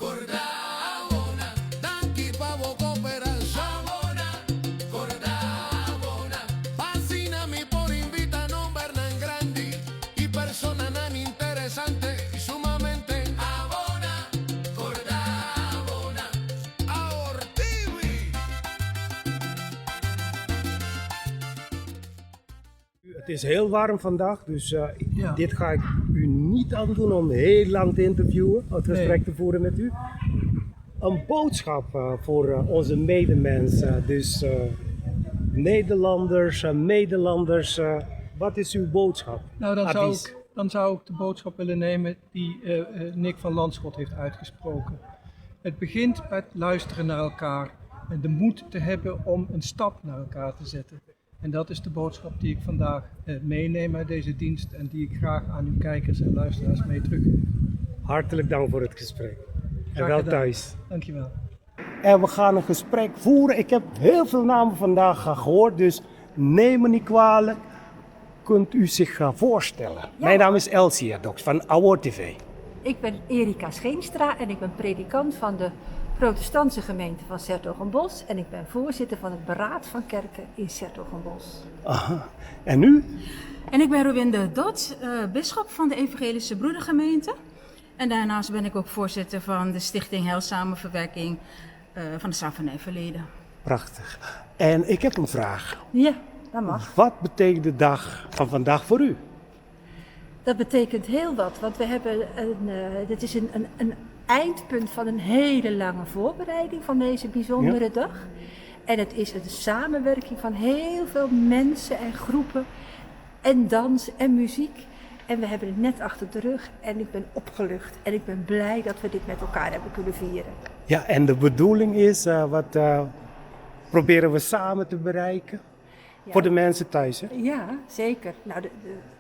Corda awona. Danki pa bo cooperacion. Awona, corda awona. Pa asina mi por invita nombernan grandi y personanan interesante y sumamente. Awona, corda awona. Awor TV! Het is heel warm vandaag, dus dit ga ik u niet aandoen om heel lang te interviewen, het gesprek te voeren met u. Een boodschap voor onze medemensen, dus Nederlanders, medelanders, wat is uw boodschap? Nou, dan zou, Advies. ik, dan zou ik de boodschap willen nemen die Nick van Landschot heeft uitgesproken. Het begint bij het luisteren naar elkaar en de moed te hebben om een stap naar elkaar te zetten. En dat is de boodschap die ik vandaag meeneem uit deze dienst en die ik graag aan uw kijkers en luisteraars mee teruggeef. Hartelijk dank voor het gesprek. En Graag wel gedaan. thuis. Dankjewel. En we gaan een gesprek voeren. Ik heb heel veel namen vandaag gehoord, dus neem me niet kwalijk. Kunt u zich voorstellen? Mijn naam is Elsie Doks van Award TV. Ik ben Erika Scheenstra en ik ben predikant van de protestantse gemeente van 's-Hertogenbosch en ik ben voorzitter van het Beraad van Kerken in 's-Hertogenbosch. Aha. En u? En ik ben Rowinde Dodds, bisschop van de Evangelische Broedergemeente. En daarnaast ben ik ook voorzitter van de Stichting Heilzame Verwerking van de Slavernijverleden. Prachtig. En ik heb een vraag. Ja, dat mag. Wat betekent de dag van vandaag voor u? Dat betekent heel wat, want we hebben een dit is een eindpunt van een hele lange voorbereiding van deze bijzondere dag. En het is een samenwerking van heel veel mensen en groepen en dans en muziek. En we hebben het net achter de rug en ik ben opgelucht en ik ben blij dat we dit met elkaar hebben kunnen vieren. Ja, en de bedoeling is, wat proberen we samen te bereiken? Voor de mensen thuis, hè? Ja, zeker.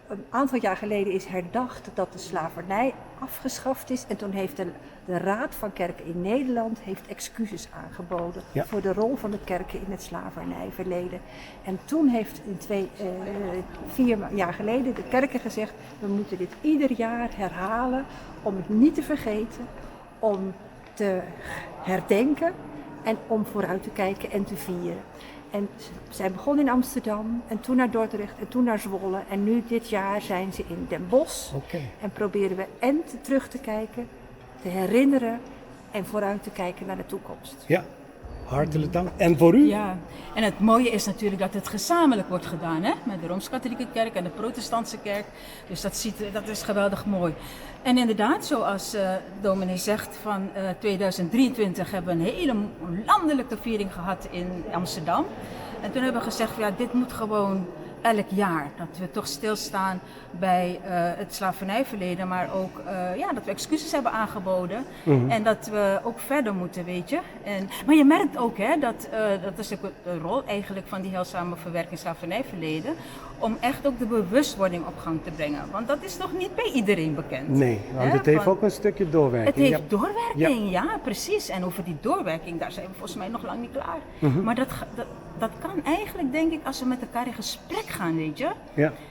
Een aantal jaar geleden is herdacht dat de slavernij afgeschaft is. En toen heeft de Raad van Kerken in Nederland excuses aangeboden voor de rol van de kerken in het slavernijverleden. En toen heeft in twee, 4 jaar geleden de kerken gezegd, we moeten dit ieder jaar herhalen om het niet te vergeten, om te herdenken en om vooruit te kijken en te vieren. En ze zijn begonnen in Amsterdam en toen naar Dordrecht en toen naar Zwolle. En nu dit jaar zijn ze in Den Bosch. En proberen we en terug te kijken, te herinneren en vooruit te kijken naar de toekomst. Ja, hartelijk dank. En voor u? Ja, en het mooie is natuurlijk dat het gezamenlijk wordt gedaan, hè? Met de Rooms-Katholieke Kerk en de Protestantse Kerk. Dus dat is geweldig mooi. En inderdaad, zoals dominee zegt, van 2023 hebben we een hele landelijke viering gehad in Amsterdam. En toen hebben we gezegd, ja, dit moet gewoon elk jaar. Dat we toch stilstaan bij het slavernijverleden, maar ook dat we excuses hebben aangeboden. En dat we ook verder moeten, weet je. Maar je merkt ook, hè, dat is ook de rol eigenlijk van die heilzame verwerking slavernijverleden, om echt ook de bewustwording op gang te brengen. Want dat is nog niet bij iedereen bekend. Nee, want Hè, het heeft van ook een stukje doorwerking. Het heeft doorwerking, ja, precies. En over die doorwerking, daar zijn we volgens mij nog lang niet klaar. Maar dat kan eigenlijk, denk ik, als we met elkaar in gesprek gaan, weet je.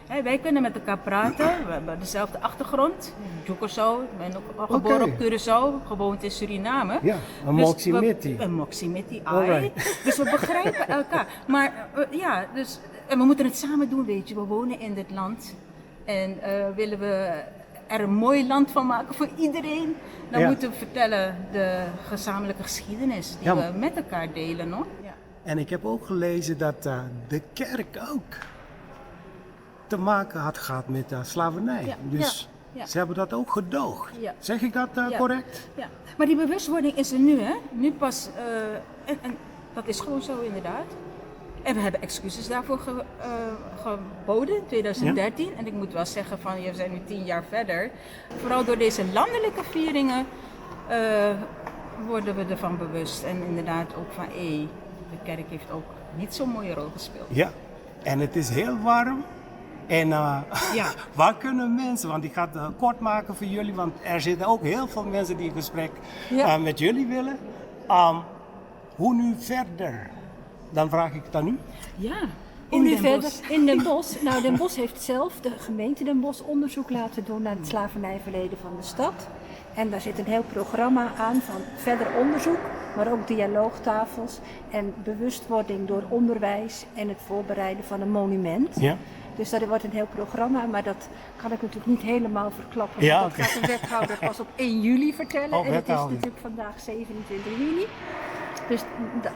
Hè, wij kunnen met elkaar praten, we hebben dezelfde achtergrond. Curaçao, ik ben ook geboren op Curaçao, gewoond in Suriname. Ja, een Moximiti. Een Moximiti, ai. Dus we begrijpen elkaar. Maar ja, dus, en we moeten het samen doen, weet je. We wonen in dit land en willen we er een mooi land van maken voor iedereen, dan moeten we vertellen de gezamenlijke geschiedenis die we met elkaar delen, hoor. Ja. En ik heb ook gelezen dat de kerk ook te maken had gehad met slavernij. Dus ze hebben dat ook gedoogd. Zeg ik dat correct? Ja, maar die bewustwording is er nu, hè? Nu pas, en dat is gewoon zo inderdaad. En we hebben excuses daarvoor geboden in 2013. En ik moet wel zeggen, van, we zijn nu 10 jaar verder. Vooral door deze landelijke vieringen worden we ervan bewust. En inderdaad ook van, hé, de kerk heeft ook niet zo'n mooie rol gespeeld. Ja, en het is heel warm. En waar kunnen mensen, want ik ga het kort maken voor jullie, want er zitten ook heel veel mensen die een gesprek met jullie willen. Hoe nu verder? Dan vraag ik het aan u. Ja, Hoe in nu Den verder? Bosch. In Den Bosch. Den Bosch heeft zelf, de gemeente Den Bosch, onderzoek laten doen naar het slavernijverleden van de stad. En daar zit een heel programma aan van verder onderzoek, maar ook dialoogtafels en bewustwording door onderwijs en het voorbereiden van een monument. Ja. Dus dat wordt een heel programma, maar dat kan ik natuurlijk niet helemaal verklappen. Ja, want dat oké. gaat de wethouder pas op 1 juli vertellen. Oh, en het is wethouder. natuurlijk vandaag 27 juni. Dus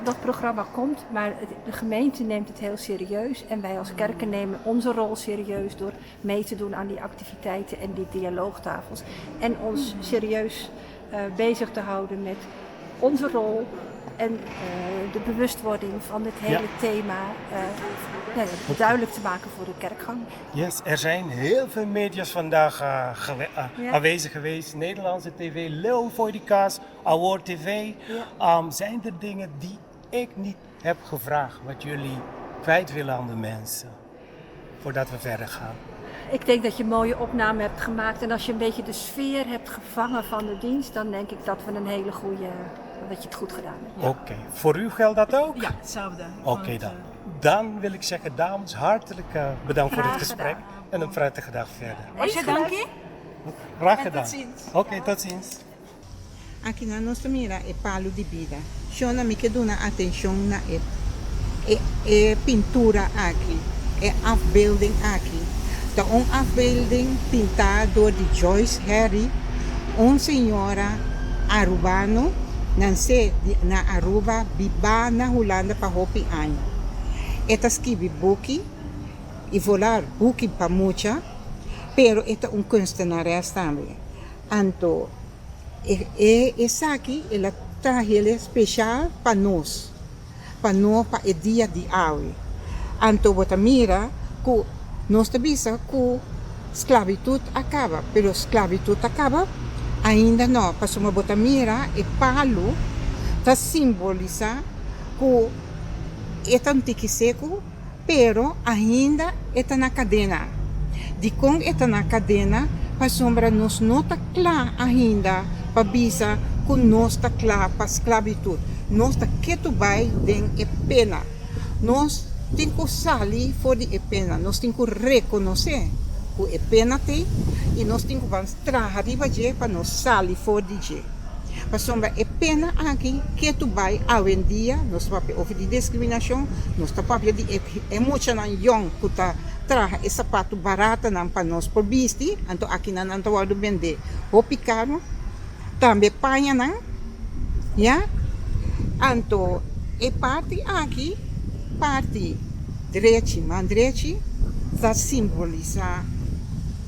dat programma komt, maar de gemeente neemt het heel serieus. En wij als kerken nemen onze rol serieus door mee te doen aan die activiteiten en die dialoogtafels. En ons serieus bezig te houden met onze rol en de bewustwording van dit hele thema nou ja, duidelijk te maken voor de kerkgang. Yes, er zijn heel veel media's vandaag aanwezig geweest. Nederlandse tv, Leo Voidicast, Award TV. Zijn er dingen die ik niet heb gevraagd, wat jullie kwijt willen aan de mensen, voordat we verder gaan? Ik denk dat je een mooie opname hebt gemaakt. En als je een beetje de sfeer hebt gevangen van de dienst, dan denk ik dat we een hele goede, dat je het goed gedaan hebt. Oké, voor u geldt dat ook? Ja, hetzelfde. Ik Oké vond het, dan. Dan wil ik zeggen, dames, hartelijk bedankt voor het Graag gesprek. gedaan. En een prettige dag verder. Masha, dank je. Graag En tot gedaan. ziens. Oké, tot ziens. Aki nan nos ta mira e palu di bida. Shona mi ke duna atencion na e e e pintura aki, e afbeelding aki. Ta un afbeelding pinta door di Joyce Harry, un señora Arubano, nansé di na Aruba, bibá na Hulanda pa hopi aña. E ta skibi buki i volar buki pa mucha, pero e ta un kunstenares tambe. Anto E e esaki el a trahele special pa nos, pa no pa e dia di awe. Anto bo ta mira cu nos ta bisa cu sclavitud a caba, pero sclavitud a caba? Ainda no, pasobra bo ta mira e palu ta simbolisa cu e ta un tiki secu, Pero ainda e ta na kadena. Dikon e ta na kadena? Pasobra nos no ta kla ainda pa bisa ku nos ta kla pa sklabitut. Nos ta ketu bai den e pena. Nos tin ku sali for di e pena. Nos tin ku rekonosé ku e pena t'ei i nos tin ku ban traha riba dje pa nos sali for di dje. Pasobra e pena aki ketu bai awendia, nos ta papia over di discriminacion, nos ta papia di e muchanan yong cu ta traha e sapato baratanan pa nos por bisti, anto akinan nan ta wordo bende hopi caro, tambe pañanan, ya, anto e parti aki, parti drechi, man drechi, ta simbolisa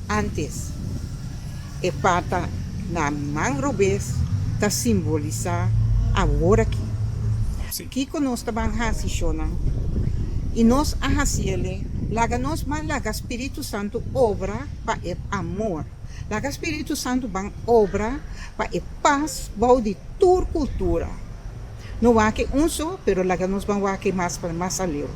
antes. E pata na man robes ta simbolisá awor aki. Kiko nos ta ban hasi, shonnan? I nos a hasiele, laga nos ban laga Spiritu Santu obra pa e amor. Laga Spiritu Santu ban obra pa e pas bou di tur kultura. No wak un so, pero laga nos ban wak mas pa mas aleu.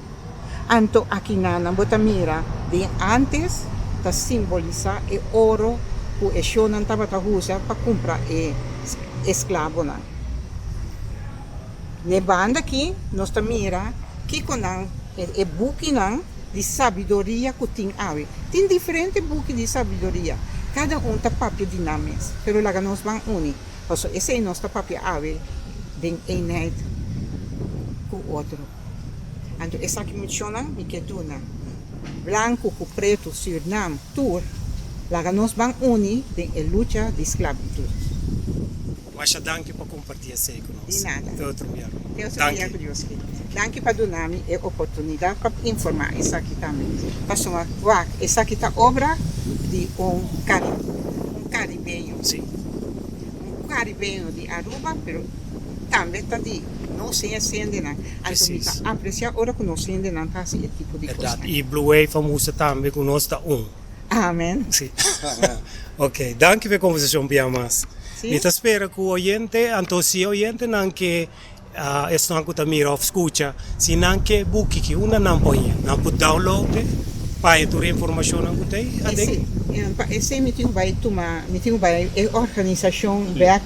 Anto akinanan bo ta mira den antes ta simbolisá e oro ku e shonnan tabata usa pa kumpra e esklabonan. N'e banda aki nos ta mira kiko nan e bukinan di sabiduria ku tin awe. Tin diferente buki di sabiduria, kada un ta papia di nan mes, pero laga nos ban uni. Pasobra esei nos ta papia awe den eenheid ku otro. Anto esaki muchonan mi ke duna, blanku ku pretu, Sürnam, tur, laga nos ban uni den e lucha di sklabitut. Masha danki pa kompartí esei ku nos. Di nada. Te otro biaha. Te otro biaha ku Dios kere. Danki pa duna mi e oportunidat pa informá esaki tambe. Pasobra wak, esaki ta obra di un un karibeño. Sí. Un karibeño di Aruba, pero tambe ta di nos hendenan. Anto mi ta apresiá ora ku nos hendenan ta hasi e tipo di Bèrdat. kosnan. I Blue Wave a mustra tambe ku nos ta un. Amen. Sí. Ok, danki pa e konversashon bia mas. Sí. Mi ta spera ku oyente, anto si e oyentenan ke esnan ku ta mira òf skucha, si nan ke buki ki unda nan por haña? Nan por download e pa haña tur e informashonnan ku ta ei aden? Sí, pa esei mi tin ku bai tuma, mi tin ku bai e organisashon bèk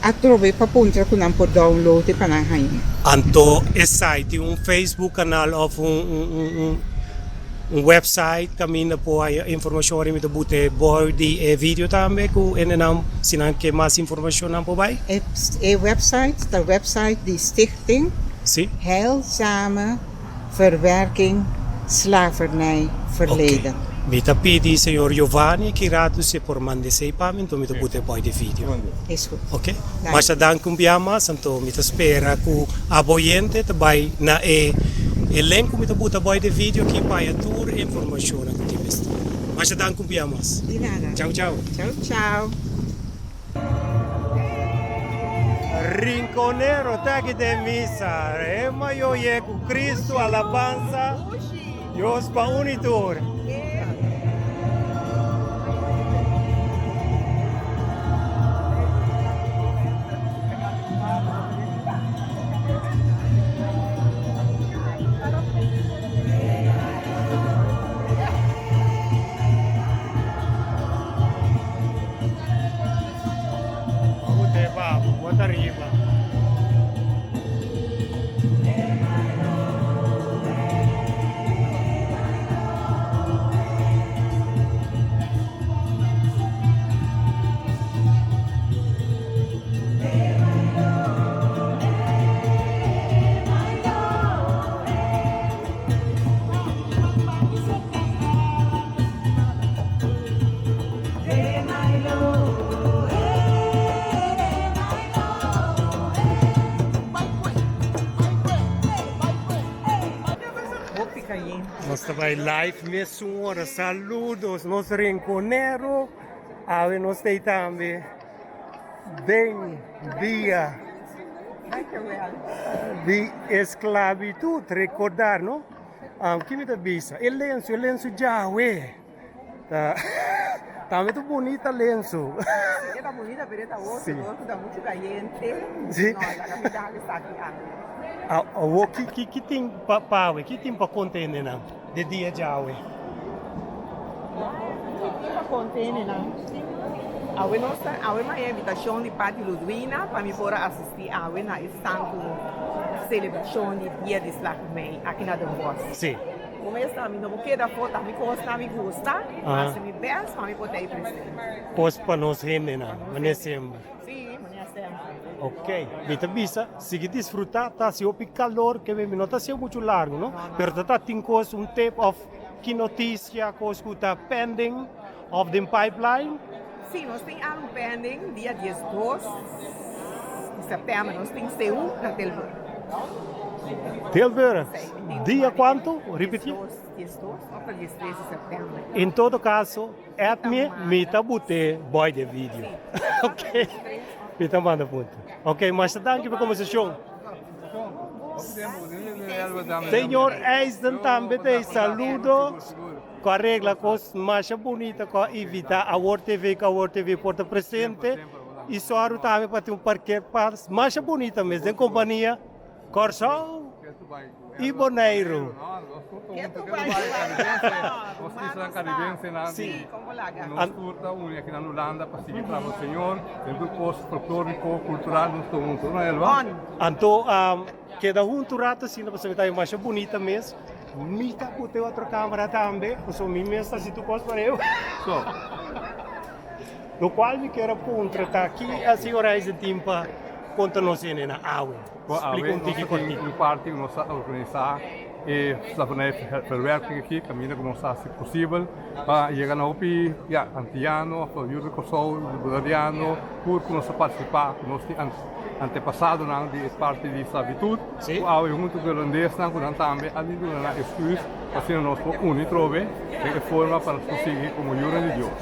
atrobe pa puntra ku nan por download e pa nan haña. Anto esei tin un Facebook kanal òf un. Un website kaminda por haya informashon ora mi ta buta bou di e video tambe ku hendenan si nan ke mas informashon nan por bai. E website ta website di Stichting Heilzame Verwerking Slavernij Verleden. Ok. Mi ta pidi señor Giovanni ki ratu si e por manda esei pa mi anto mi ta buta e bou di video. Is goed. Ok. Masha danki un bia mas anto mi ta spera ku abo oyente ta bai na e e link ku mi ta buta bou di video aki pa haya tur e informashonnan ku tin mester. Masha danki un bia mas. Di nada. Chau chau. Chau chau. Rinconero ta aki den misa. E mayo ye ku Cristo alabansa Dios pa un y tur. Nos ta bai live mesun ora. Saludos nos rinconero. Awe nos ta tambe den dia di esclavitud. Recordar no. Ki mi ta bisa? E lensu, e lensu djawe. Ta tambe ta bunita lensu. E ta bunita pero e ta otro, Sí. otro ta mucho cayente. Sí. No, laga mi dal esaki aki. Awo ki ki ki tin pa pa awe? Ki tin pa konta hendenan de dia djawe? Ki tin pa konta hendenan? Awe nos ta awe mi a invitashon di parti Ludwina pa mi por a asisti awe na e santu selebrashon di dia di Slagmei aki na Den Bosch. Sí. Como esta mi no por keda afó, ta mi cosnan mi gusta, haci mi best pa mi por ta ahí presente. Cos pa nos hendenan, manera semper. Sí, manera semper. Ok, mi ta bisa, sigui disfruta, ta haci hopi calor, ke mi no ta haci mucho largo, no? Pero ta ta tin cos, un tip of ki noticia, cos cu ta pending of den pipeline? Sí, nos tin algo pending, dia 12 di september nos tin CU na Tilburg. Tilburg? Dia cuanto? Ripiti. 12 of 13 di september. En todo caso, app mi, mi ta bute boy de video. Ok, mi ta manda punto. Ok, masha danki pa conversacion. Señor Eisden tambe ta e saludo. Cu a regla cos masha bunita cu a invita Awor TV cu Awor TV por ta presente y soru tambe pa tin un parkeerplaats masha bunita mes den compania Corsou y Boneiru. Anto keda hunto un rato asina pasobra ta masha bunita mes. Mi ta pute otro camera tambe, pasobra mi mes ta haci tur cos pareu. So. Locual mi kier a puntra ta ki a señor Eisen tin pa conta nos hende na awe? Bo awe Splica un nos tiki tin cortico. un parti cu nos a organisa e slavernij verwerking aki, caminda cu nos a haci posibel pa yega na hopi, ya, Antiano, of yu di Corsou, Bolivariano, tur cu nos a participa, cu nos tin antepasadonan di e parti di slavitud, Sí. cu awe hunto cu e holandesnan cu nan tambe a bin duna nan excuus pa asina nos por uni trobe den e forma pa nos por sigui como yunan di Dios.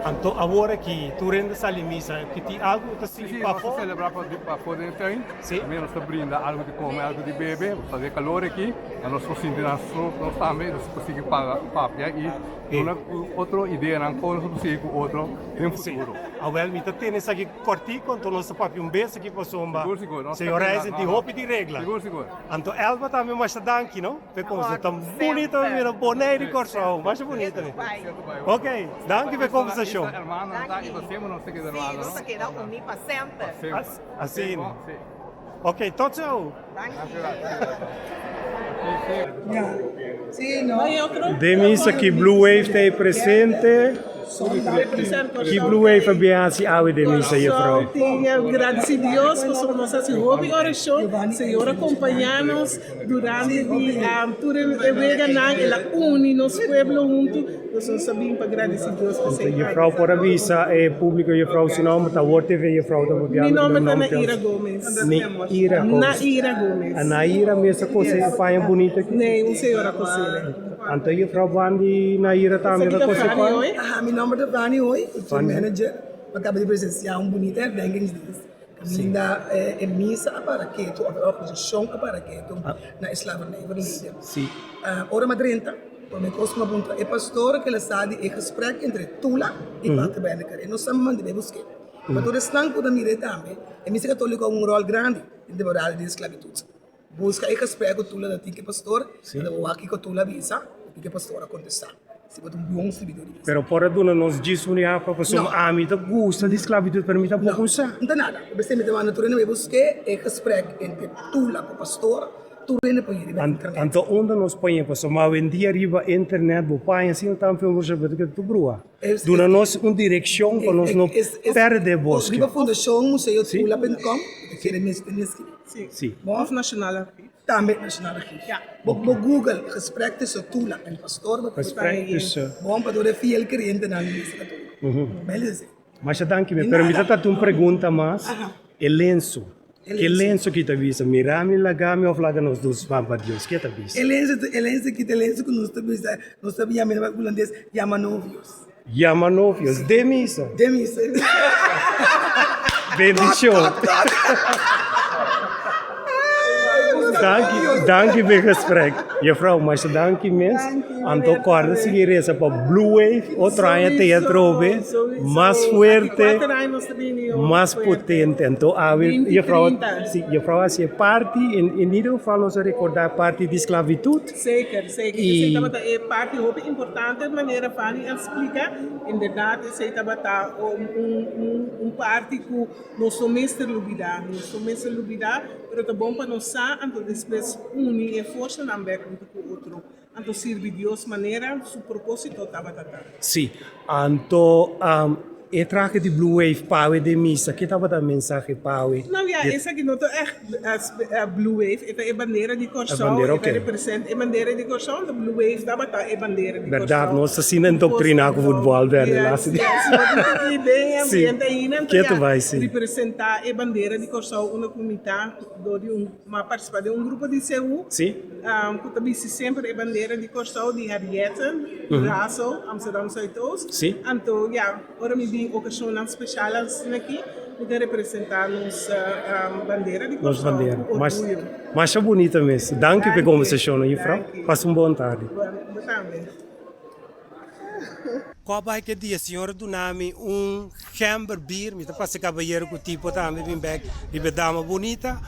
Anto awor aki tur hende sali misa, ki tin algo cu ta Sí, sigui sí, nos ta pafó? celebra pafó den e tuin. Sí. Tambe nos ta brinda algo di come, algo di bebe, nos ta den calor aki, pa nos por sinti nos tambe, nos por sigui papia y duna otro ideanan con nos por sigui cu otro den futuro. Sí. Awel, mi ta tene esaki cortico, anto nos ta papia un bes aki pasobra Sigur, sigur. Nos ta señor keda, Eisen no, tin no. hopi di regla. Sigur, sigur. Anto Elba tambe masha danki, no? P'e conversacion tan Semper. bunito mi mira Bonaire y Corsou, masha bunito mi. Ok, danki p'e conversacion. Isla hermano ta y pa semper nos ta keda hermano, no? Sí, nos ta keda uni pa semper. Pa semper. Asina. Ok, tot zo. Danki. Danki. Den misa ki Blue Wave ta e presente. Ki Blue Wave a bin hasi awe den misa, juffrouw? Gradisi Dios pasobra nos hasi hopi orashon. Señor a kompañá nos durante di tur e weganan. El a uni nos pueblo huntu. Nos nos ta bin pa gradisi Dios pa esei. Juffrouw por a bisa e publico juffrouw su nomber ta Awor TV juffrouw ta papiando. Mi nomber ta Naira Gomez. Naira Gomez. Naira Gomez. A Naira mes a kose e paña bunita aki? Nee, un señora kosele. Anto juffrouw Bandi Naira tambe ta kose paña? Aha, mi nomber ta Fanny Hoy, ik ta manager. Mi a kaba di presensia un bunita herdenkingsdienst kaminda e misa a para ketu of e organisashon a para ketu na e slavernij verleden. Ora mi a drenta, prome kos ku mi a puntra e pastor ke el a sa di e gesprek entre Tula i Pater Benneker. E no sa mi manda bai busk'é. Pa tur esnan ku ta mir'é tambe, e misa katoliko a un ròl grandi den temporada di esklabitut. Buska e gesprek ku Tula ta tin ku e pastor, i ta wak kiko Tula a bisa i kiko e pastor a kontestá. Si bo ta un bon sirbidó di Dios. Pero por a duna nos djis un riafa pasobra ami ta gusta di sklabitut pero mi tampoko sa. No ta nada. P'esei mi ta manda tur hende bai busk'é e gesprek entre Tula ku pastor. Tur hende por yega riba internet. Anto unda nos paña? Pasobra awendia riba internet bo paña asina tan feo bo ta keda tur brua. Duna nos un direccion pa nos no perde boske. Riba Fundacion Museo Tula punt com bo ta kere mes ta skibi. Si. Of Nationaal Archief. Tambe Nationaal Archief. Bo google gesprek tussen Tula en pastoor bo ta Gesprek tussen. Bon pa tur e fiel creyentenan di misa catolico. Bel esei. Masha danki mi, pero mi ta tata un pregunta mas, e lenso, ke lenso ki ta bisa mira mi laga mi of laga nos dus ban pa Dios, ke ta bisa? E lenso, e lenso ki ta e lenso ku nos ta bisa, nos ta yama na hulandes yama novios. Yama novios, de misa. De misa. Bendishon. Danki, danki pa e gesprek. Juffrouw, masha danki mes. Anto kòrda sigui resa pa Blue Wave otro aña te atrobe mas fuerte, mas potente. Anto awe juffrouw, si, juffrouw hasi e parti, in ieder geval nos a recorda parti di sclavitud. Zeker, zeker. Esei tabata e parti hopi importante manera Fanny a splika. Inderdaad esei tabata un, un, un parti ku nos no mester lubida. Nos no mester lubida, pero ta bon pa nos sa anto despues uni e forsanan bek huntu ku otro. Anto sirbi Dios manera su propósito tabata ta. Sí, anto e trahe di Blue Wave pawe den misa, ke tabata e mensahe pawe? Nou ja, esaki no ta ègt Blue Wave, e ta e bandera di Kòrsou, e ta represent e bandera di Kòrsou, anto Blue Wave tabata e bandera di Kòrsou. Bèrdat, nos ta asina endoktriná ku futbòl bèrde laatste dia. Yes, yes, nos ta tin den e ambiente ainda, anto ya, representá e bandera di Kòrsou unda ku mi ta dor di un. Mi a partisipá den un grupo di CU ku ta bisti semper e bandera di Kòrsou di Harriette, Curaçao, Amsterdam Zuidoost. Anto ya, ora mi bin okashonnan speshal asina aki, mi ta representá nos bandera di Kòrsou ku orguyo. Masha bunita mes. Danki pa e kombersashonnan, jufrou. Pasa un bon tardi. Bo tambe. Kua bai ke dia Señor a duna mi un gember bier, mi ta pasa kabayero ku tipo tambe bin bek riba e dama bunita,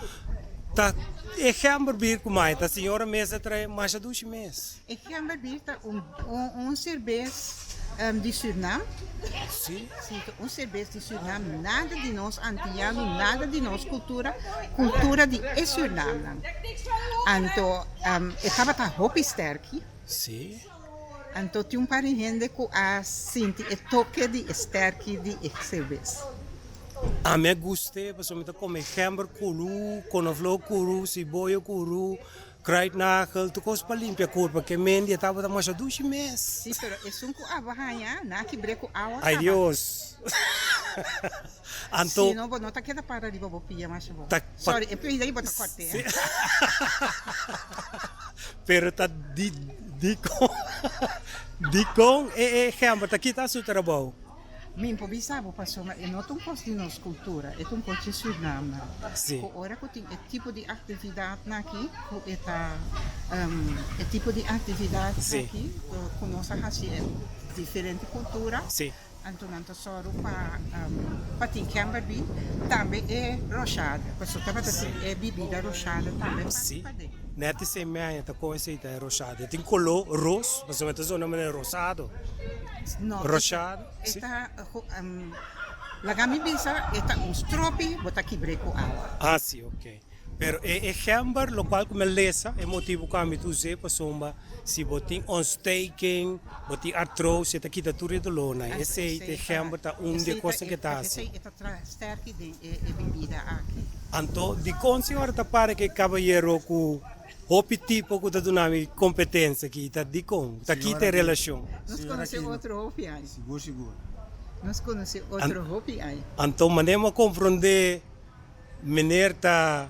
ta e gember bier ku mai ta Señor a mes a trae masha dushi mes. E gember bier ta un un serbes di Surnam. Si. Si, ta un serbes di Surnam, nada di nos antiano, nada di nos kultura, kultura di e Surnamnan. Anto e tabata hopi sterki. Si. Anto tin un par di hende ku a sinti e toke di e sterki di e serbes. Ami a gust'é pasobra mi ta kome gember kuru, konofló kuru, siboyo kuru, kruidnagel, tur kos pa limpia kurpa. Ke mendi e tabata masha dushi mes. Si, pero esun ku abo haña, nan a kibr'é ku awa Ay kaba. Dios! Anto. Si no, bo no ta keda para riba bo pia masha bo. Sorry, e pia ei bo ta kòrt'é. Pero ta di dikon dikon e e gember ta kita su trabou? Mi por bisa bo pasobra e no ta un kos di nos kultura, e ta un kos di Sürnamnan. Sí. Ku ora ku tin e tipo di aktividatnan aki ku e ta e tipo di aktividatnan aki ku nos a hasi e diferente kultura. Sí. Anto nan ta sòru pa pa tin kemberbi, tambe e roshada, pasobra tabata tin e bibida roshada tambe parti Sí, paden. nèt esei meaña ta kon esei ta e roshada. E tin koló ros, pasobra e ta zona manera rosado. No, Roshada, e sí. ta. Laga mi bisa e ta un stropi bo ta kibr'é ku awa. Ah si, ok. Pero e e gember lokual ku mi a lesa e motibu ku ami ta us'é pasobra si bo tin ontsteking, bo tin artrose e ta kita tur e dolornan. Esei ta e gember ta un di e kosnan ku e ta hasi. Esei e ta traha sterki den e bibida aki. Anto dikon señora ta para ku e kabayero ku hopi tipo ku ta duna mi kompetensia aki? Ta dikon? Ta kita e relashon? Nos konosé otro hopi ai. Sigur sigur. Nos konosé otro hopi ai. Anto manera mi a komprondé Meneer ta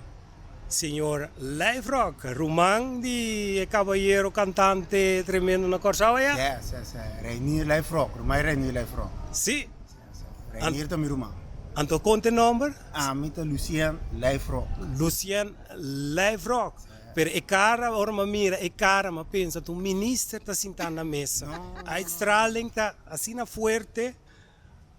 señor Lijfrock, ruman di e cabayero cantante tremendo na Corsou aya? Yes, yes, yes. Reinier Lijfrock, ruman di Reinier Lijfrock. Si. Reinier ta mi ruman. Anto con te nomber? Ami ta Lucien Lijfrock. Lucien Lijfrock. Pero e cara, ora mi a mira e cara, mi a pensa ta un minister ta sinta na mesa. Uitstraling ta asina fuerte.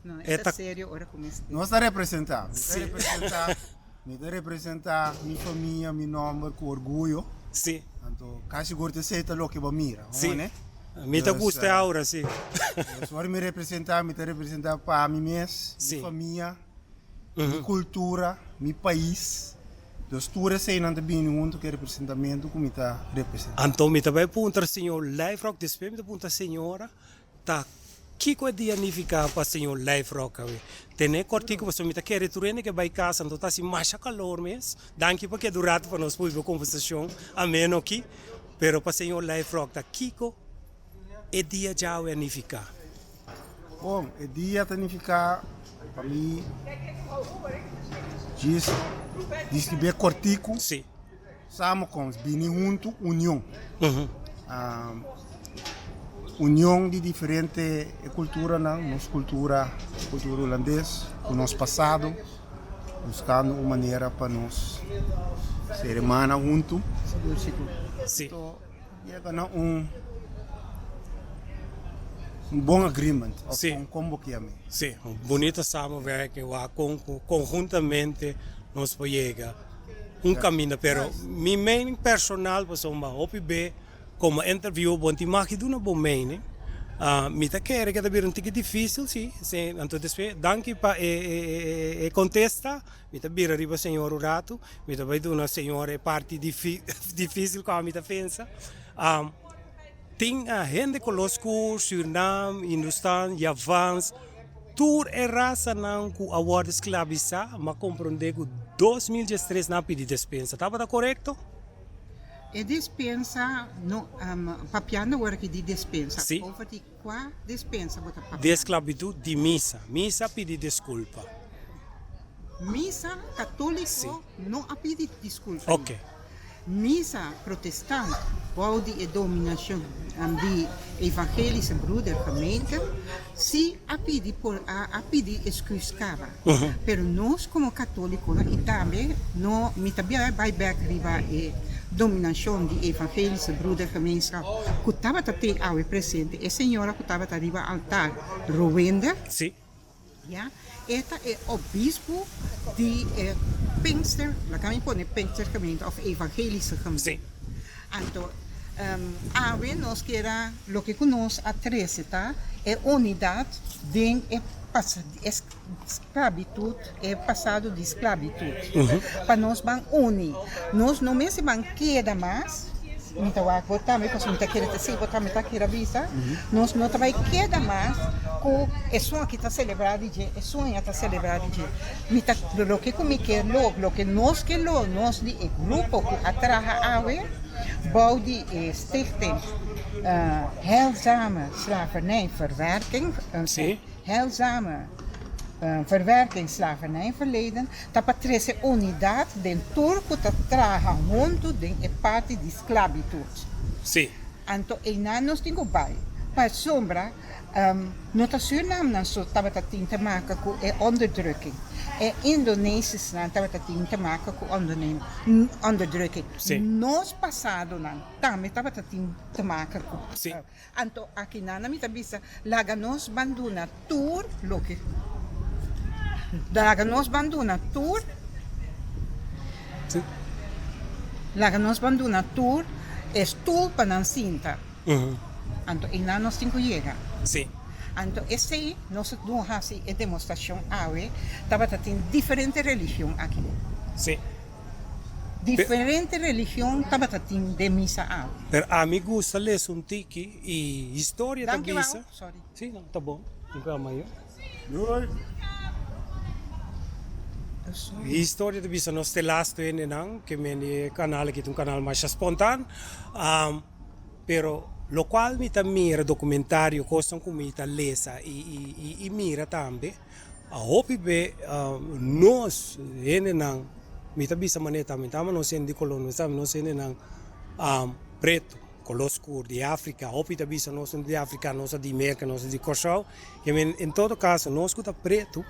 No, e ta serio ora ku mester. Nos ta representá. Mi ta representá, mi ta representá mi famia, mi nòmber ku orguyo. Sí. Anto kasi sigur ta esei ta loke bo mira, Sí. hoor ne? Mi ta gusta e aura, sí. Dus ora mi representá, mi ta representá pa mi mes, mi famia, mi kultura, mi pais. Dus tur eseinan ta bini huntu ku e representamentu ku mi ta representá. Anto mi ta bai puntra señor Lijfrock, despues mi ta puntra señora. Ta kiko e dia nifiká pa señor Leif Rockaway? Tene kòrtiku pasobra mi ta kere tur hende ke bai kas anto ta hasi masha kalor mes. Danki pa keda un ratu pa nos pudi bo kombersashon ameno aki. Pero pa señor Leif Rock ta kiko e dia djawe a nifiká? Bon, e dia ta nifiká pa mi djis deskribé kòrtiku. Sí. Samenkomst, bini huntu, union. Union di diferente kulturanan, nos kultura, kultura hulandes, ku nos pasado, buskando un manera pa nos ser hermana huntu. Sigur, sigur. Sí. Anto yega na un un bon agreement, of Sí. kon kon bo ke ami. Sí, un bunita samenwerking wak kon konhuntamente nos por yega. Un caminda pero mi mening personal pasobra hopi be como interview bo tin maki duna bo mening mi ta kere ke ta bira un tiki dificil si anto despues danki pa e contesta mi ta bira riba señor un rato mi ta bay duna señor e parti dificil cu ami ta pensa. Tin hende koló skur, Surnam, Hindustan, Javans, tur e rasanan ku a wòrdu sklabisá, m'a komprondé ku 2013 nan a pidi despensa. Tabata korekto? E despensa no, papiando awor aki di despensa, Sí. over di kua despensa bo ta papiando? Di esklabitut di misa. Misa a pidi diskulpa. Misa katóliko no a pidi diskulpa. Oke. Misa protestant bou di e dominashon di Evangelische Broedergemeente si a pidi por a pidi eskus kaba. Pero nos komo katolikonan i tambe no mi ta bia bai bek riba e dominashon di Evangelische Broedergemeenschap ku tabata te awe presente e señora ku tabata riba altar Rowende. Ya, e ta e obispu di e Pinkster, laga mi pone Pinkster gemeente of Evangelische gemeente. Anto, awe nos kier a, loke ku nos a trese ta e unidat den e e sklabitut, e pasado di sklabitut. Pa nos ban uni. Nos no mester ban keda mas, mi ta wak bo tambe pasobra mi ta kere ta si bo tambe ta kere bisa, nos no ta bai keda mas ku esun aki ta selebrá di dje, esun aya ta selebrá di dje. Mi ta loke ku mi ke lo, loke nos ke lo, nos di e grupo ku a traha awe bou di e stichting Heilzame Slavernij Verwerking, Heilzame Verwerking Slavernij Verleden, ta pa trese unidat den tur ku ta traha huntu den e parti di sklabitut. Sí. Anto einan nos tin ku bai, pasobra no ta Sürnamnan so tabata tin te maka ku e onderdrukking, e Indonesisnan tabata tin te maka ku onderdrukking. Sí. Nos pasadonan tambe tabata tin te maka ku. Sí. Anto akinan mi ta bisa, laga nos ban duna tur loke, laga nos ban duna tur, laga nos ban duna tur e stul pa nan sinta. Anto einan nos tin ku yega. Sí. Anto esei nos a dun hasi e demostrashon awe, tabata tin diferente religion aki. Sí. Diferente religion tabata tin den misa awe. Pero ami gusta lesa un tiki y historia ta Danki wou, bisa. sorry. Sí, no, ta bon. Tin ku ama yo. Historia ta bisa nos te lastu hendenan ke men di e kanal aki ta un kanal masha spontan. Pero lokual mi ta mira dokumentario, kosnan ku mi ta lesa i mira tambe, a hopi be nos hendenan, mi ta bisa manera tambe, mi ta ama nos hende di koló, nos ta ama nos hendenan pretu, koló skur di Afrika, hopi ta bisa nos no ta di Afrika, nos ta di Merka, nos ta di Kòrsou. En todo kaso nos ku ta pretu,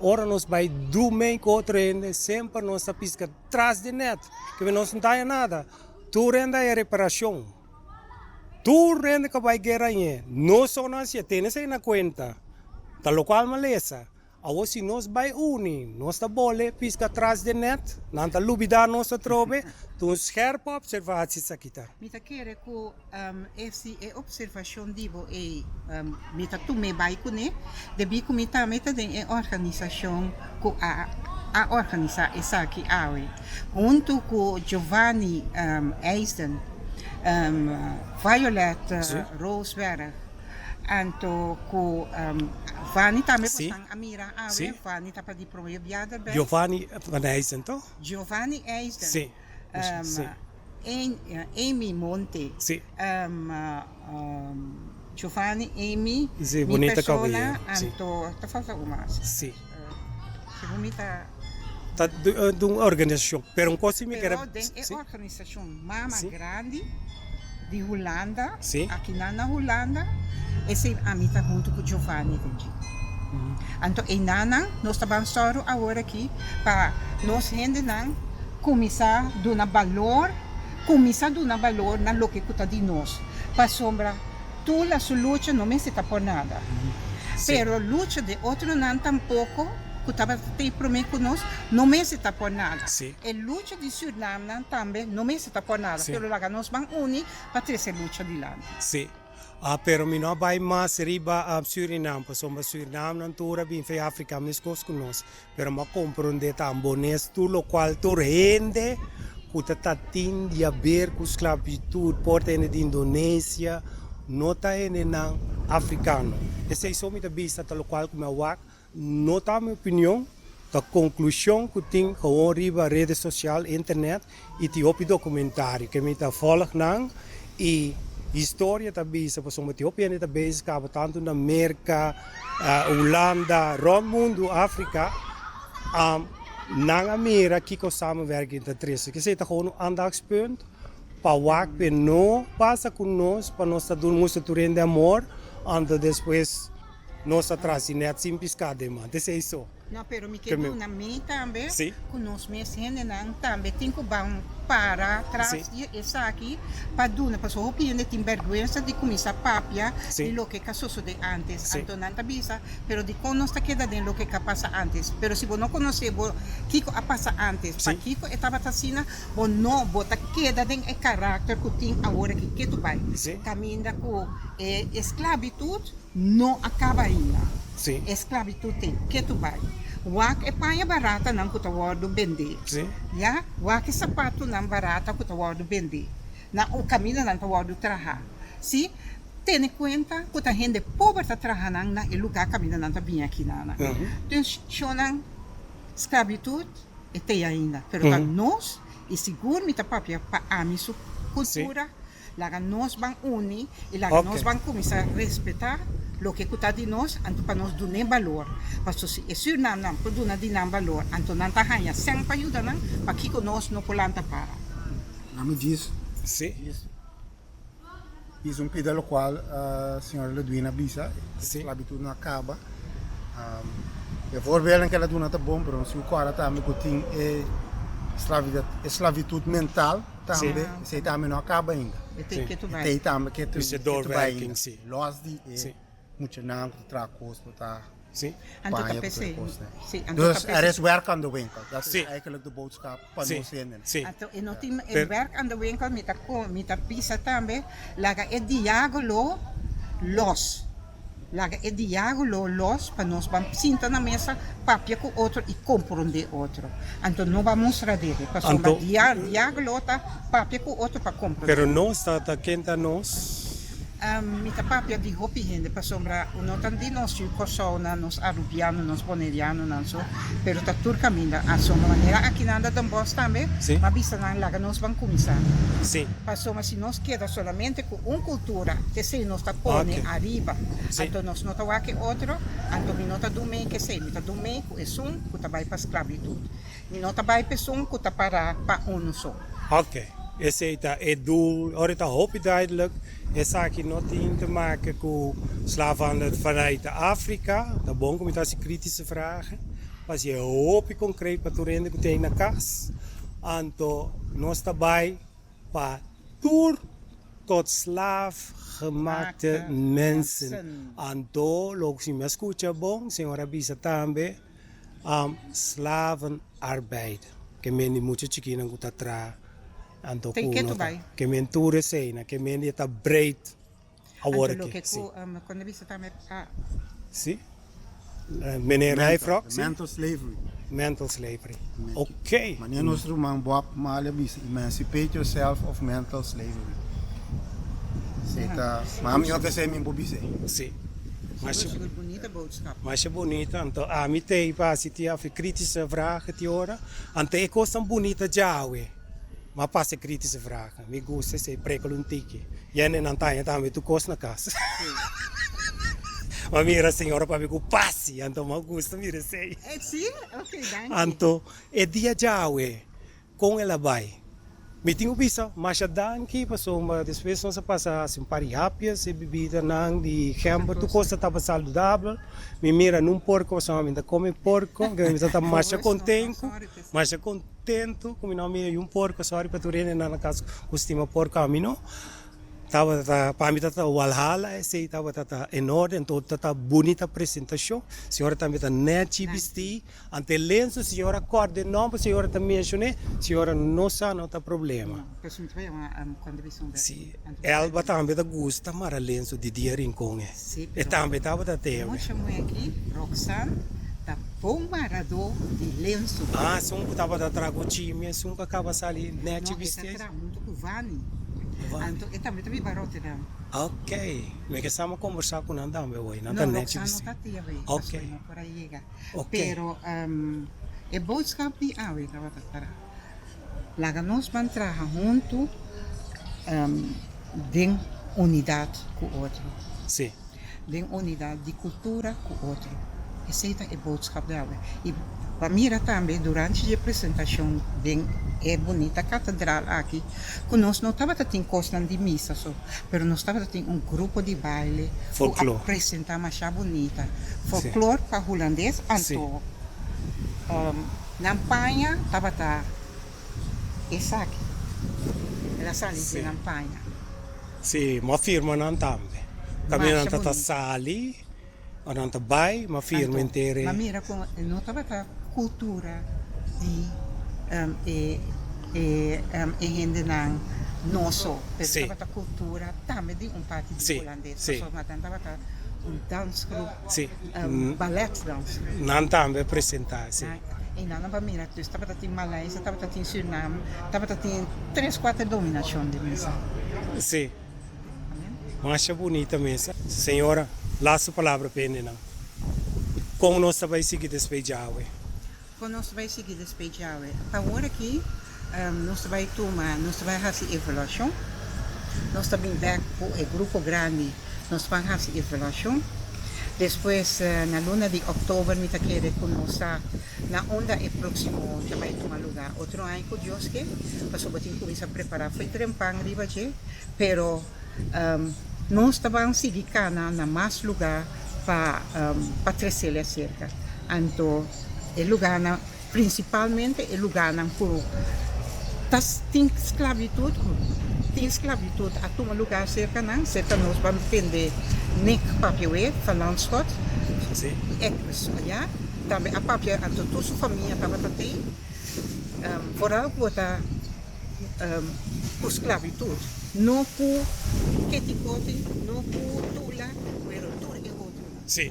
ora nos bai drumei ku otro hende, semper nos ta piska tras di nèt, ke nos no ta haña nada. Tur hende a e reparacion. Tur hende cu a bay guera añe. No so nan hacié. Tene esey na cuenta. Ta locual malesa. Awor si nos bay uni, nos ta bole pisca tras den net, nan ta lubida nos atrobe. Ta un scherpe observatie esaki ta. Mi ta kere cu e si e observacion di bo ey mi ta tum'é bay cun'é, debí cu mi tambe ta den e organisacion cu a a organisa esaki awe. Huntu ku Giovanni Eisden, Violet Roosberg, anto ku Vanny tambe ku esnan a mira awe, Vanny ta pa di prome bia derbei. Giovanni van Eisden to? Giovanni Eisden, Amy Monte, Giovanni, Amy, mi persona, anto ta falta un mas. Segun mi ta. Ta di un organisashon. Pero un kos si mi kere. Pero den e organisashon Mama Grandi di Hulanda, akinan na Hulanda, esei ami ta huntu ku Giovanni den dje. Anto einanan nos ta ban sòru awor aki pa nos hendenan kuminsá duna balor, kuminsá duna balor na loke ku ta di nos. Pasobra Tula su lucha no mester ta por nada. Pero lucha di otronan tampoko ku tabata tei promé ku nos no mester ta por nada. E lucha di Sürnamnan tambe no mester ta por nada, pero laga nos ban uni pa trese lucha dilanti. Sí. Pero mi no a bai mas riba Surinam, pasobra Surinamnan tur a bin fei Afrika meskos ku nos. Pero mi a komprondé ta ambones tur lokual tur hende ku ta ta tin di haber ku sklabitut, por ta hende di Indonesia, no ta hendenan afrikano. Esei so mi ta bisa ta lokual ku mi a wak, no ta mi opinion, ta konklushon ku tin gewoon riba redes sosial, internet, i tin hopi dokumentario ke mi ta volg nan i historia ta bisa pasobra tin hopi hende ta bezig kaba tantu na Merka, Hulanda, rond mundu, Afrika, nan a mira kiko samenwerking ta trese. Kesei ta gewoon un aandachtspunt pa wak pe no pasa ku nos pa nos ta duna mustra tur hende amor anto despues nos ta tras di net sin piská den man. Esei so. No, pero mi ke duna mi tambe ku nos mes hendenan tambe tin ku ban para tras di esaki pa duna, pasobra hopi hende tin bèrgwensa di kuminsá papia di loke ka sosodé ántes. Anto nan ta bisa, pero dikon nos ta keda den loke ka pasa ántes? Pero si bo no konosé bo kiko a pasa ántes, pakiko e tabata asina, bo no bo ta keda den e karakter ku tin awor aki ketu bai kaminda ku e esklabitut. No a kaba ainda. Sí. E sklabitut te ketu bai. Wak e paña baratanan ku ta wòrdu bendé. Sí. Ya, wak e sapatunan barata ku ta wòrdu bendé. Na un kaminda nan ta wòrdu trahá. Sí, tene kuenta ku ta hende pober ta traha nan na e lugá kaminda nan ta bini akinanan. Dus, shonnan, sklabitut e te ainda. Pero ta nos, i sigur mi ta papia pa ami su kultura. Laga nos ban uni i laga nos ban kuminsá respetá loke ku ta di nos, anto pa nos dun'é balor. Pasobra si e sürnamnan por duna di nan balor, anto nan ta haña sèn pa yuda nan, pakiko nos no por lanta para? Nami djis. Sí. Djis un pida lokual señora Ludwina a bisa, esklabitud no a kaba. E voorbeelden ku el a duna ta bon, pero nos tin ku kòrda tambe ku tin e slavitud mental. Tambe, esei tambe no a kaba ainda. E tei ketu bai. E tei tambe ketu Mester bai doorwerking, ainda. si. Los di e Si. muchanan ku ta traha kos ku ta Si. Anto ta paña ku p'esei. tur kosnan. Si, anto ta Dus p'esei. er is werk aan de winkel. Dat is Si. eigenlijk de boodschap pa Si. nos hendenan. Si. Anto e no tin e Per- werk aan de winkel mi ta ko mi ta bisa tambe laga e diagolo los. Laga e diágulo los pa nos ban sinta na mesa, papia ku otro i komprondé otro. Anto no ban mustra dede, pasobra Anto. diágulo ta papia ku otro pa komprondé. Pero nos ta ta ken ta nos? Mi ta papia di hopi hende pasobra no ta di nos yu Kòrsounan, nos Arubianonan, nos Bonerianonan so, pero ta tur kaminda. Asombra manera akinan ta Den Bosch tambe, Sí. m'a bisa nan laga nos ban kuminsá. Sí. Pasobra si nos keda solamente ku un kultura, esei nos ta pone Oké. ariba, Sí. anto nos no ta wak e otro, anto mi no ta dum'é ku esei, mi ta dum'é ku esun ku ta bai pa sklabitut. Mi no ta bai pa esun ku ta pará pa unu so. Oké, esei ta e doel. Ora ta hopi duidelijk, esaki no tin te maken ku slavenhandel vanuit Afrika. Ta bon ku mi ta hasi kritische vragen, pa hasi e hopi konkreet pa tur hende ku tin na kas. Anto nos ta bai pa tur tot slaaf gemaakte mensen. Anto loke si mi a skucha bon, señor a bisa tambe, Slavenarbeid, ke men di mucha chikinan ku ta traha anto ku no ta, ke men tur eseinan, ke men di e ta breed awor aki, si. Si, meneer Rijfrok, si. Mental slavery. Mental slavery, ok. Manera nos ruman Bob Marley a bisa, emancipate yourself of mental slavery. Esei ta, ma ami no ta esei mi por bisa ei. Si. Masha bunita boodschap. Masha bunita, anto ami t'ei pa hasi ti afe kritische vragen ti ora, anto e kosnan bunita djawe, ma pasa e kritische vragen, mi gusta esei prekel un tiki, yende nan ta haña tambe tur kos na kas. Ma mira señora papia ku pasi, anto mi a gusta mira esei. Si? Ok, danki. Anto e dia djawe Kon el a bai? Mi tin ku bisa masha danki pasobra despues nos a pasa hasi un par di hapjes, e bibidanan di gember, tur kos ta tabata saludabel. Mi mira nun porko pasobra mi ta kome porko, mi ta masha kontenku, masha kontentu ku mi no a mira yun porko, sorry pa tur hendenan na kas ku stima porko, ami no. Tabata ta, pa mi tabata Walhalla esei tabata ta en orden, anto tabata bunita presentashon, señora tambe ta nèchi bistí. Ante lensu señora corda e nomber señora ta mencion'e señora no sa no ta problema. Si Elba tambe ta gusta mara lensu di dia Rincon e e tambe tabata teme. Ah esun cu tabata tra cu chimi esun cu a caba sali nechi bisti. Ok mi ke sa mi a combersa cu nan tambe hoy nan ta nechi bisti. Ok. Ok. Pero e boodschap di awe tabata para laga nos ban traha huntu den unidad ku otro. Sí. Den unidad di kultura ku otro. Esei ta e boodschap di awe. I pa mira tambe durante di e presentashon den e bunita katedral aki ku nos no tabata tin kosnan di misa so. Pero nos tabata tin un grupo di baile ku a presenta masha bunita. Folklor pa hulandes anto nan paña tabata esaki. El a sali den nan paña. Sí, m'a firma nan tambe. Kaminda nan ta ta sali. Ora nan ta bai, m'a firma henter e. M'a mira con e no tabata cultura di e e hendenan noso, pero tabata cultura tambe di un parti di Hulandes, pasobra nan tabata un dansgroep, ballet dansgroep. Nan tambe a presenta, si. I nan a mira, dus tabata tin Maleisia, tabata tin Surinam, tabata tin tres, cuater dominacion di misa. Si. Masha bunita mes. Señora, laatste palabra pa hendenan. Kon nos ta bai sigui despues djawe? Kon nos ta bai sigui despues djawe? Pa awor aki nos ta bai tuma, nos ta bai hasi evaluashon. Nos ta bin bek ku e grupo grandi, nos ta ban hasi evaluashon. Despues na luna di òktober mi ta kere ku nos sa na unda e próksimo ta bai tuma lugá. Otro aña ku Dios ke, pasobra tin kuminsá prepará for e trempan riba dje. Pero nos ta ban sigui kana na mas lugá pa pa tresel aserka. Anto e lugánan, prinsipalmente e lugánan ku ta tin sklabitut, ku tin sklabitut a tuma lugá serka nan, serka nos ban tende Nick papia wet van Landschot, ya, tambe a papia, anto tur su famia tabata tei, foral ku bo ta. ku sklabitut, no ku ketikoti, no ku tula, pero tur e otro. Sí.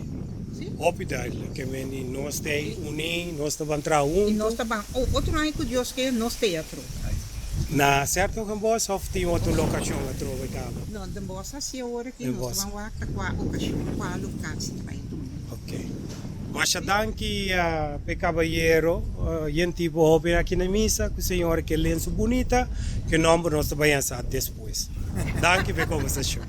Hopi duidelijk. Ke men di nos ta uní, nos ta ban traha huntu. I nos ta ban otro aña ku Dios ke nos t'ei atrobe. Na 's-Hertogenbosch of tin otro lokashon atrobe kaba? No, Den Bosch hasi awor aki, nos ta ban wak ta kua okashon, kua lokasie ta bai duna. Ok. Masha danki p'e kabayero yen tipo hoben aki na misa ku señora ke lensu bunita, ke nomber nos ta bai ansa despues. Danki p'e kombersashon.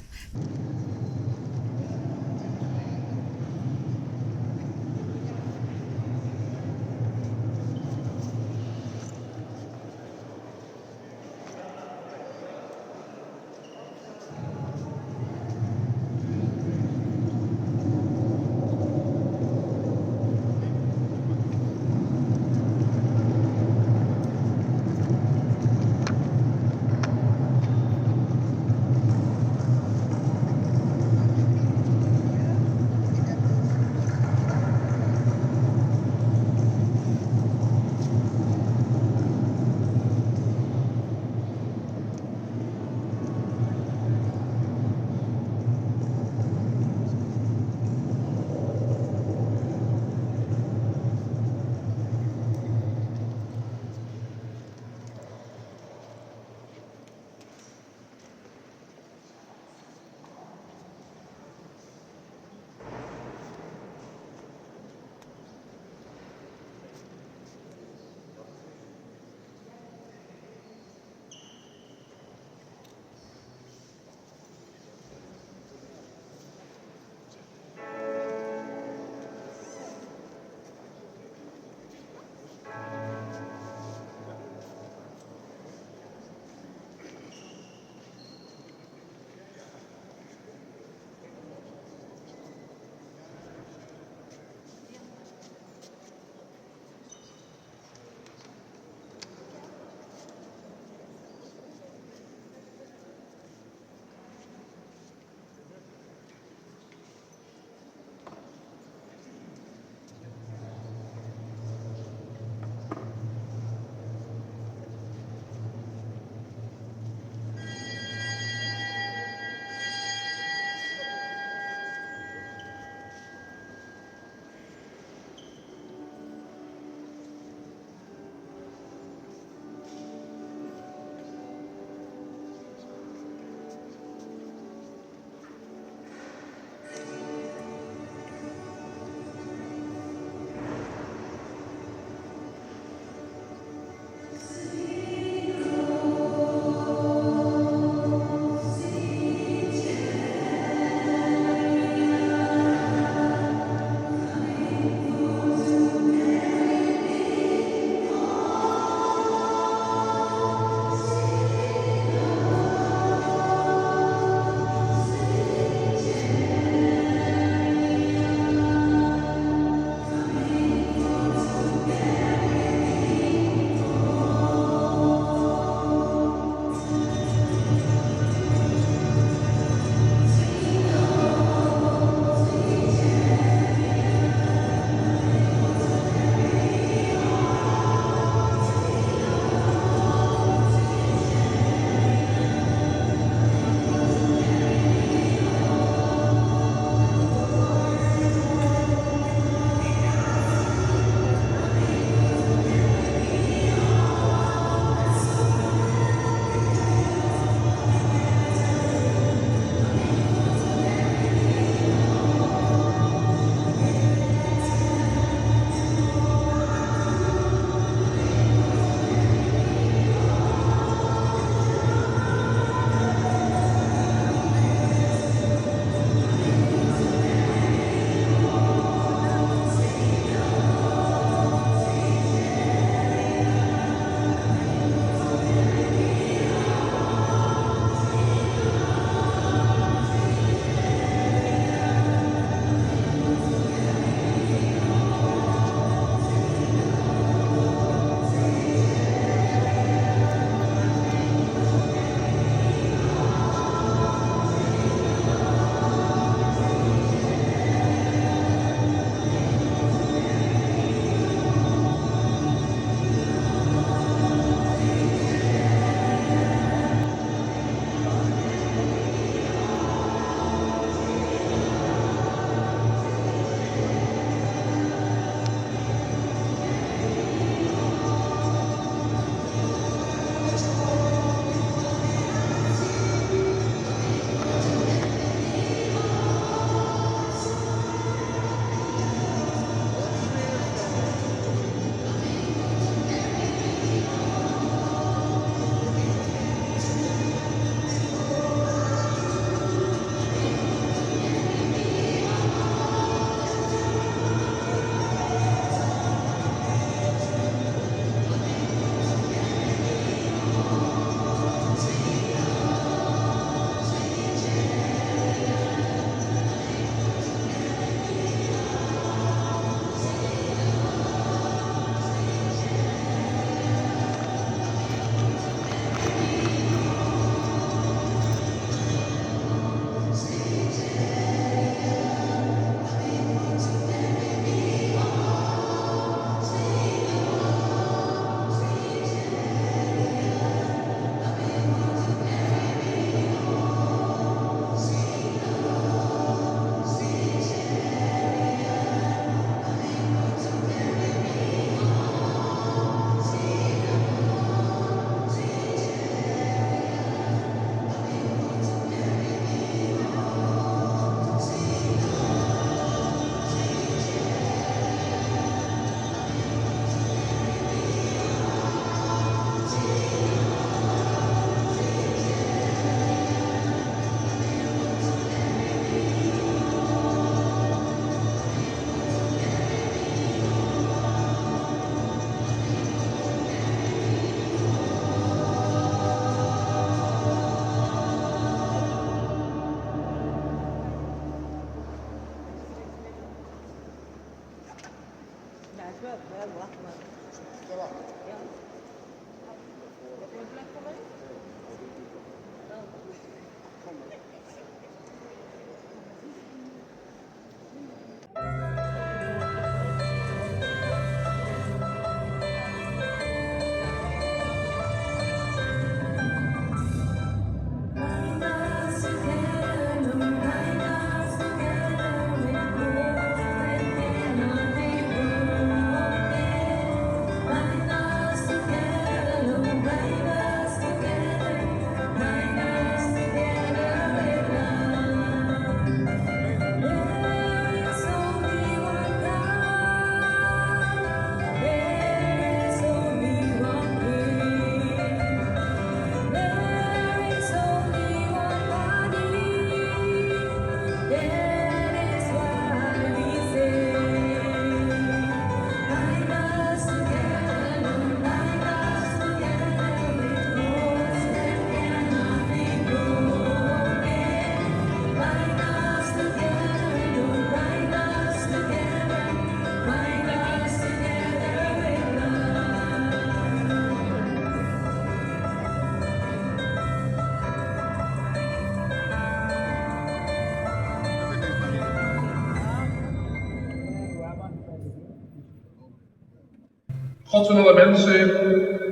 God van alle mensen,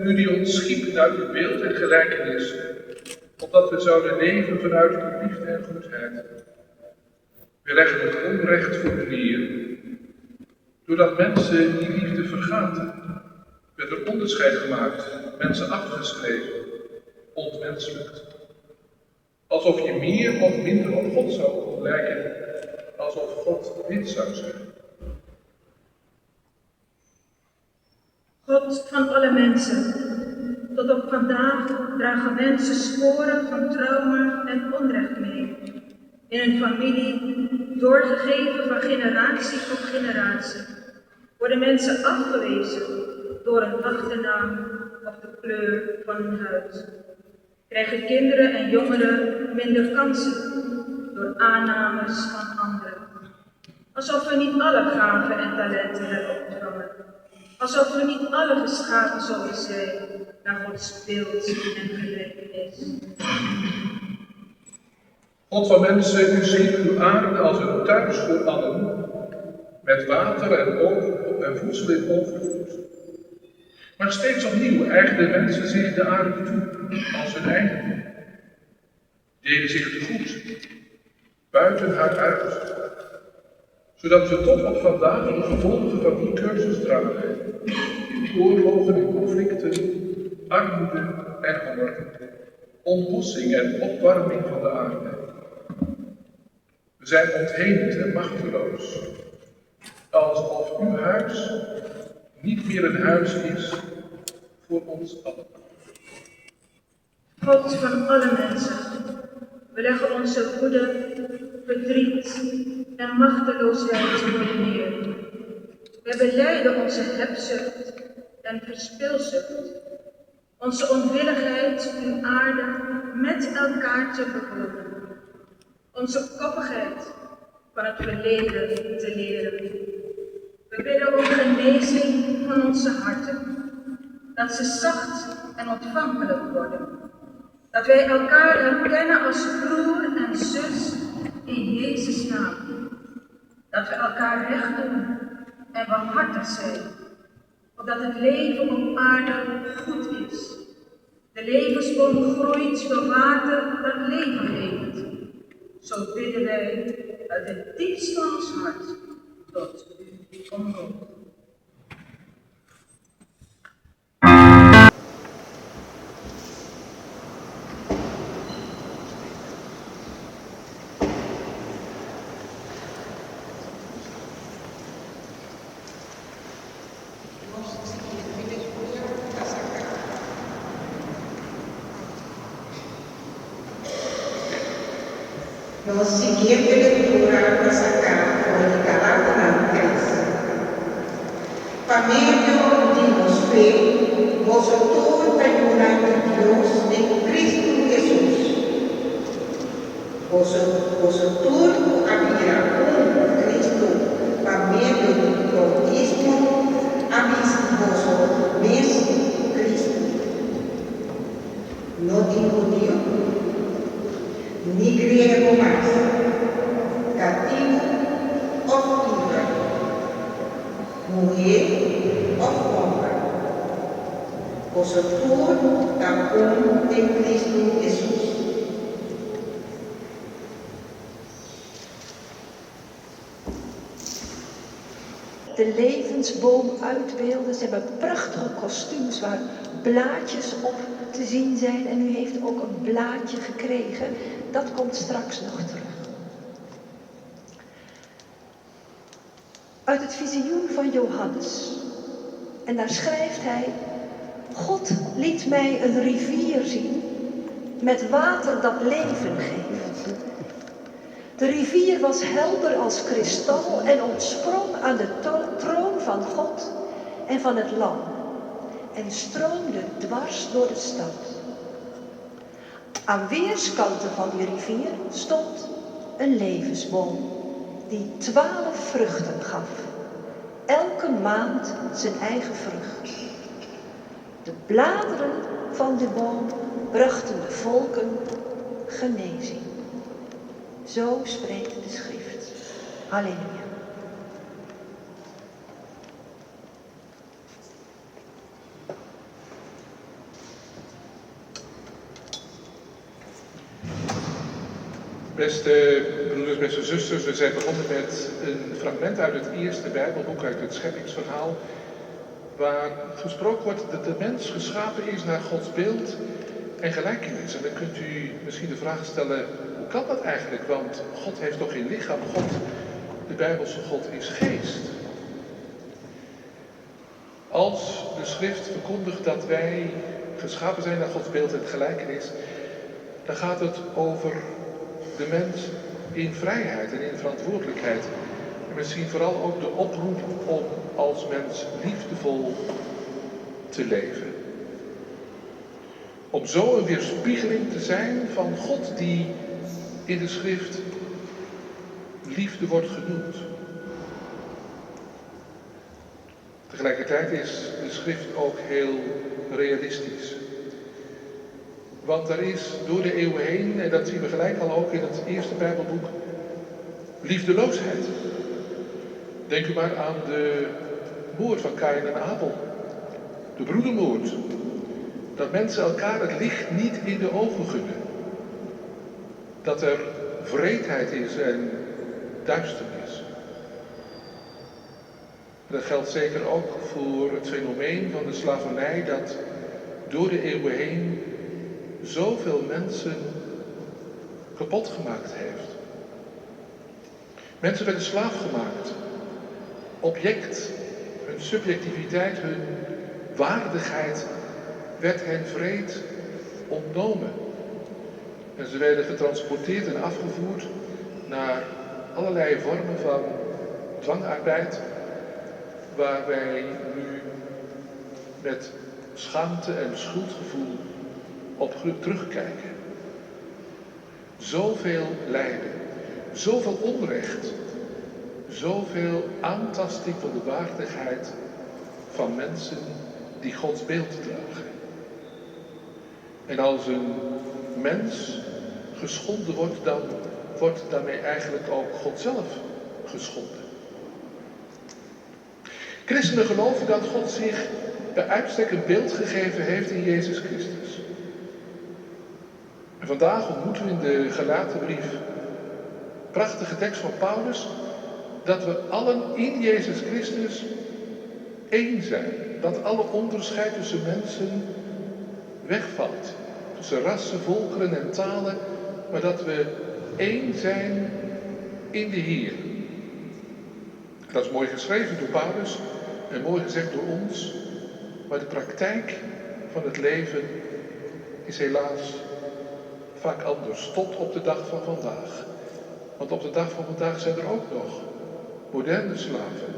u die ons schiep naar uw beeld en gelijkenis, opdat we zouden leven vanuit uw liefde en goedheid. We leggen het onrecht voor u neer. Doordat mensen die liefde vergaten, werd er onderscheid gemaakt, mensen afgeschreven, ontmenselijkt. Alsof je meer of minder op God zou lijken, alsof God wit zou zijn. God van alle mensen, tot op vandaag dragen mensen sporen van trauma en onrecht mee. In hun familie, doorgegeven van generatie op generatie, worden mensen afgewezen door een achternaam of de kleur van hun huid. Krijgen kinderen en jongeren minder kansen door aannames van anderen. Alsof we niet alle gaven en talenten hebben ontvangen. Alsof we niet alle geschapen zouden zijn naar Gods beeld en gelijkenis. God van mensen, u schiep uw aarde als een thuis voor allen, met water en, en voedsel in overvloed. Maar steeds opnieuw eigenden mensen zich de aarde toe als hun eigendom. Deden zich te goed, buiten haar uit, zodat we tot op vandaag de gevolgen van die cursus dragen. In oorlogen en conflicten, armoede en honger, ontbossing en opwarming van de aarde. We zijn ontheemd en machteloos, alsof uw huis niet meer een huis is voor ons allen. God van alle mensen, we leggen onze woede, verdriet en machteloosheid voor u neer. We belijden onze hebzucht en verspilzucht, onze onwilligheid uw aarde met elkaar te bewonen, onze koppigheid van het verleden te leren. We bidden om genezing van onze harten, dat ze zacht en ontvankelijk worden. Dat wij elkaar herkennen als broer en zus in Jezus' naam. Dat we elkaar recht doen en barmhartig zijn, opdat het leven op aarde goed is. De levensboom groeit door water dat leven geeft. Zo bidden wij uit het diepst van ons hart tot u omhoog. Nos siguiente lectura ta saká. Nos siguiente lectura ta saká for di Galatanan tres. Pa medio di nos fe, boso tur ta yunan di Dios den Cristo Hesus. Boso, boso tur ku a bira un ku Cristo pa medio di boutismo, a bisti boso mes ku Cristo. No tin hudiu, ni griego mas, katibu òf liber, muhé òf hòmber. Boso tur ta un den Cristo Hesus. De levensboom uitbeelden. Ze hebben prachtige kostuums waar blaadjes op te zien zijn. En u heeft ook een blaadje gekregen. Dat komt straks nog terug. Uit het visioen van Johannes. En daar schrijft hij: God liet mij een rivier zien met water dat leven geeft. De rivier was helder als kristal en ontsprong aan de troon van God en van het Lam en stroomde dwars door de stad. Aan weerskanten van die rivier stond een levensboom die 12 vruchten gaf, elke maand zijn eigen vrucht. De bladeren van de boom brachten de volken genezing. Zo spreekt de schrift. Halleluja. Beste broeders, beste zusters, we zijn begonnen met een fragment uit het eerste Bijbelboek, uit het scheppingsverhaal, waar gesproken wordt dat de mens geschapen is naar Gods beeld en gelijkenis. En dan kunt u misschien de vraag stellen, hoe kan dat eigenlijk? Want God heeft toch geen lichaam? God, de Bijbelse God, is geest. Als de schrift verkondigt dat wij geschapen zijn naar Gods beeld en gelijkenis, dan gaat het over de mens in vrijheid en in verantwoordelijkheid. En misschien vooral ook de oproep om als mens liefdevol te leven. Om zo een weerspiegeling te zijn van God die in de schrift liefde wordt genoemd. Tegelijkertijd is de schrift ook heel realistisch. Want er is door de eeuwen heen, en dat zien we gelijk al ook in het eerste Bijbelboek, liefdeloosheid. Denk u maar aan de moord van Kain en Abel. De broedermoord. Dat mensen elkaar het licht niet in de ogen gunnen. Dat er wreedheid is en duisternis. En dat geldt zeker ook voor het fenomeen van de slavernij dat door de eeuwen heen zoveel mensen kapot gemaakt heeft. Mensen werden slaaf gemaakt. Object, hun subjectiviteit, hun waardigheid werd hen wreed ontnomen. En ze werden getransporteerd en afgevoerd naar allerlei vormen van dwangarbeid, waar wij nu met schaamte en schuldgevoel op terugkijken. Zoveel lijden, zoveel onrecht, zoveel aantasting van de waardigheid van mensen die Gods beeld dragen. En als een mens geschonden wordt, dan wordt daarmee eigenlijk ook God zelf geschonden. Christenen geloven dat God zich bij uitstek een beeld gegeven heeft in Jezus Christus. En vandaag ontmoeten we in de Galatenbrief prachtige tekst van Paulus, dat we allen in Jezus Christus één zijn. Dat alle onderscheid tussen mensen wegvalt. Tussen rassen, volkeren en talen, maar dat we één zijn in de Heer. Dat is mooi geschreven door Paulus en mooi gezegd door ons, maar de praktijk van het leven is helaas vaak anders, tot op de dag van vandaag. Want op de dag van vandaag zijn er ook nog moderne slaven.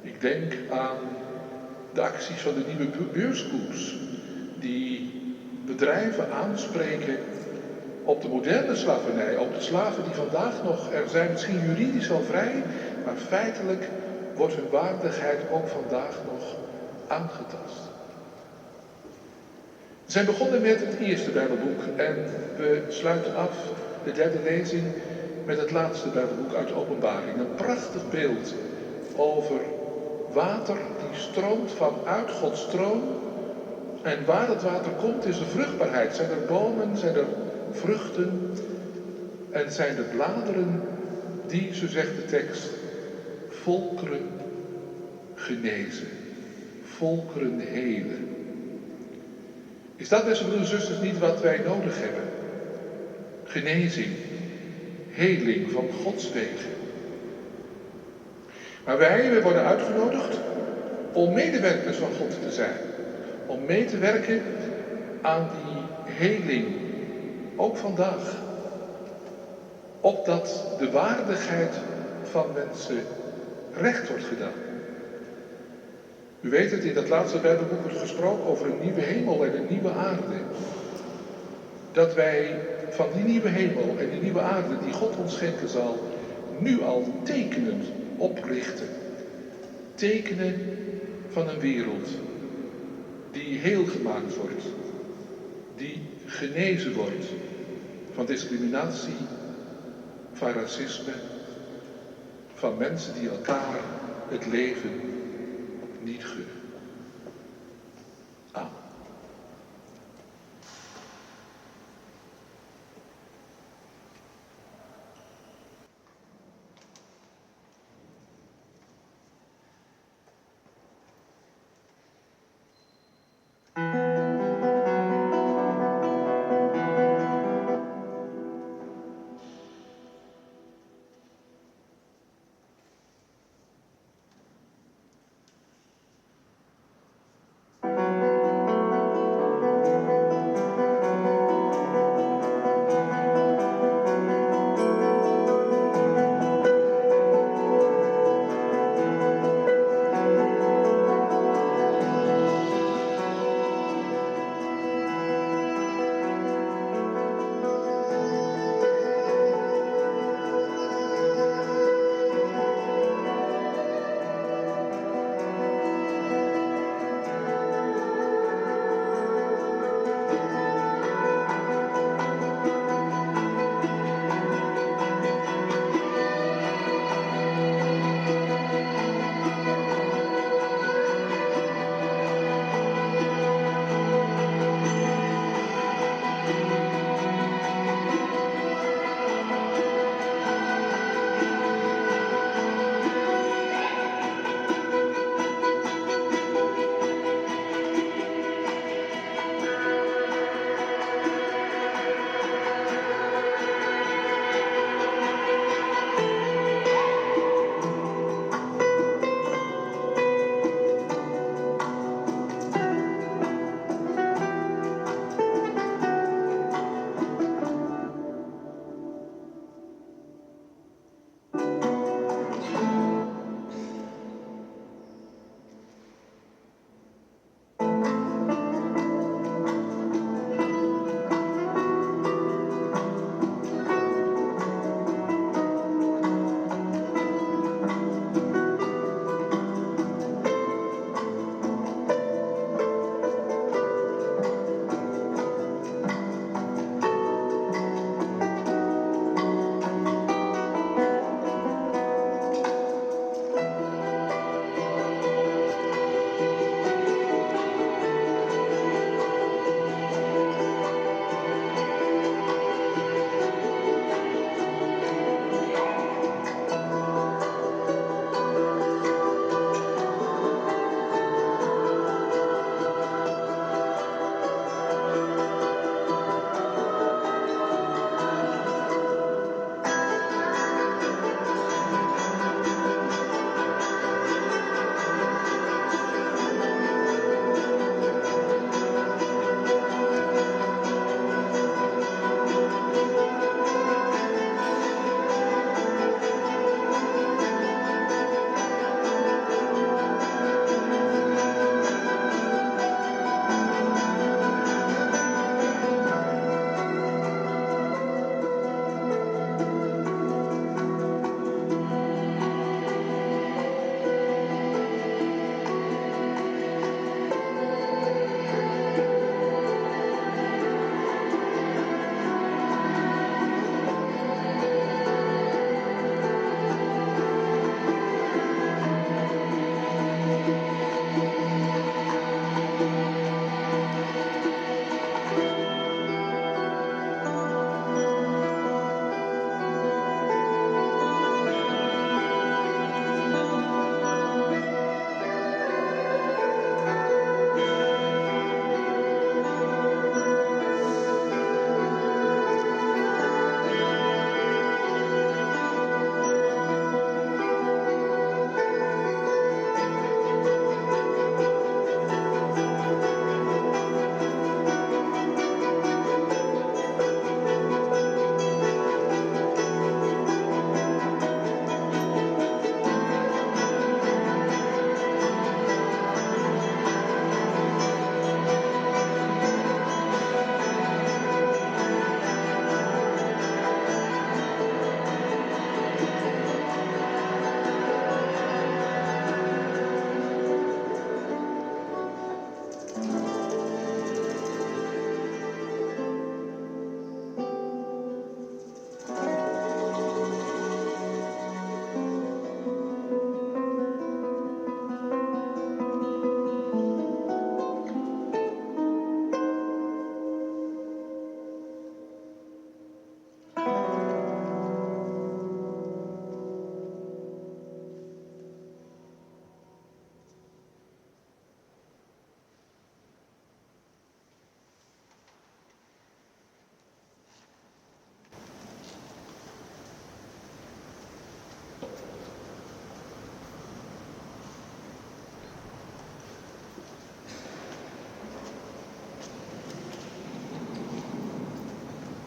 Ik denk aan de acties van de nieuwe beurskoers, die bedrijven aanspreken op de moderne slavernij, op de slaven die vandaag nog er zijn, misschien juridisch al vrij, maar feitelijk wordt hun waardigheid ook vandaag nog aangetast. We zijn begonnen met het eerste Bijbelboek en we sluiten af de derde lezing met het laatste Bijbelboek uit de Openbaring. Een prachtig beeld over water die stroomt vanuit Gods troon. En waar het water komt is er vruchtbaarheid. Zijn er bomen, zijn er vruchten en zijn de bladeren die, zo zegt de tekst, volkeren genezen, volkeren helen. Is dat, beste broeders en zusters, niet wat wij nodig hebben? Genezing, heling van Gods wegen. Maar wij worden uitgenodigd om medewerkers van God te zijn. Om mee te werken aan die heling, ook vandaag. Opdat de waardigheid van mensen recht wordt gedaan. U weet het, in dat laatste Bijbelboek wordt gesproken over een nieuwe hemel en een nieuwe aarde. Dat wij van die nieuwe hemel en die nieuwe aarde die God ons schenken zal, nu al tekenen oprichten. Tekenen van een wereld die heel gemaakt wordt, die genezen wordt van discriminatie, van racisme, van mensen die elkaar het leven niet gunnen. Amen.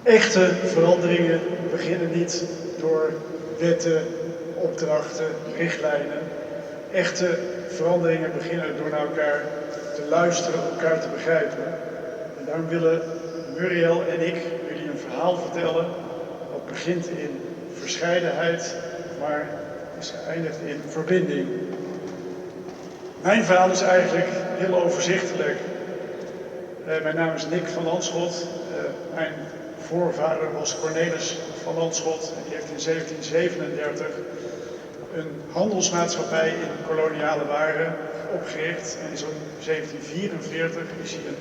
Echte veranderingen beginnen niet door wetten, opdrachten, richtlijnen. Echte veranderingen beginnen door naar elkaar te luisteren, elkaar te begrijpen. En daarom willen Muriel en ik jullie een verhaal vertellen wat begint in verscheidenheid, maar is geëindigd in verbinding. Mijn verhaal is eigenlijk heel overzichtelijk. Mijn naam is Nick van Landschot. Mijn voorvader was Cornelis van Landschot en die heeft in 1737 een handelsmaatschappij in koloniale waren opgericht. En in zo'n 1744 is hij een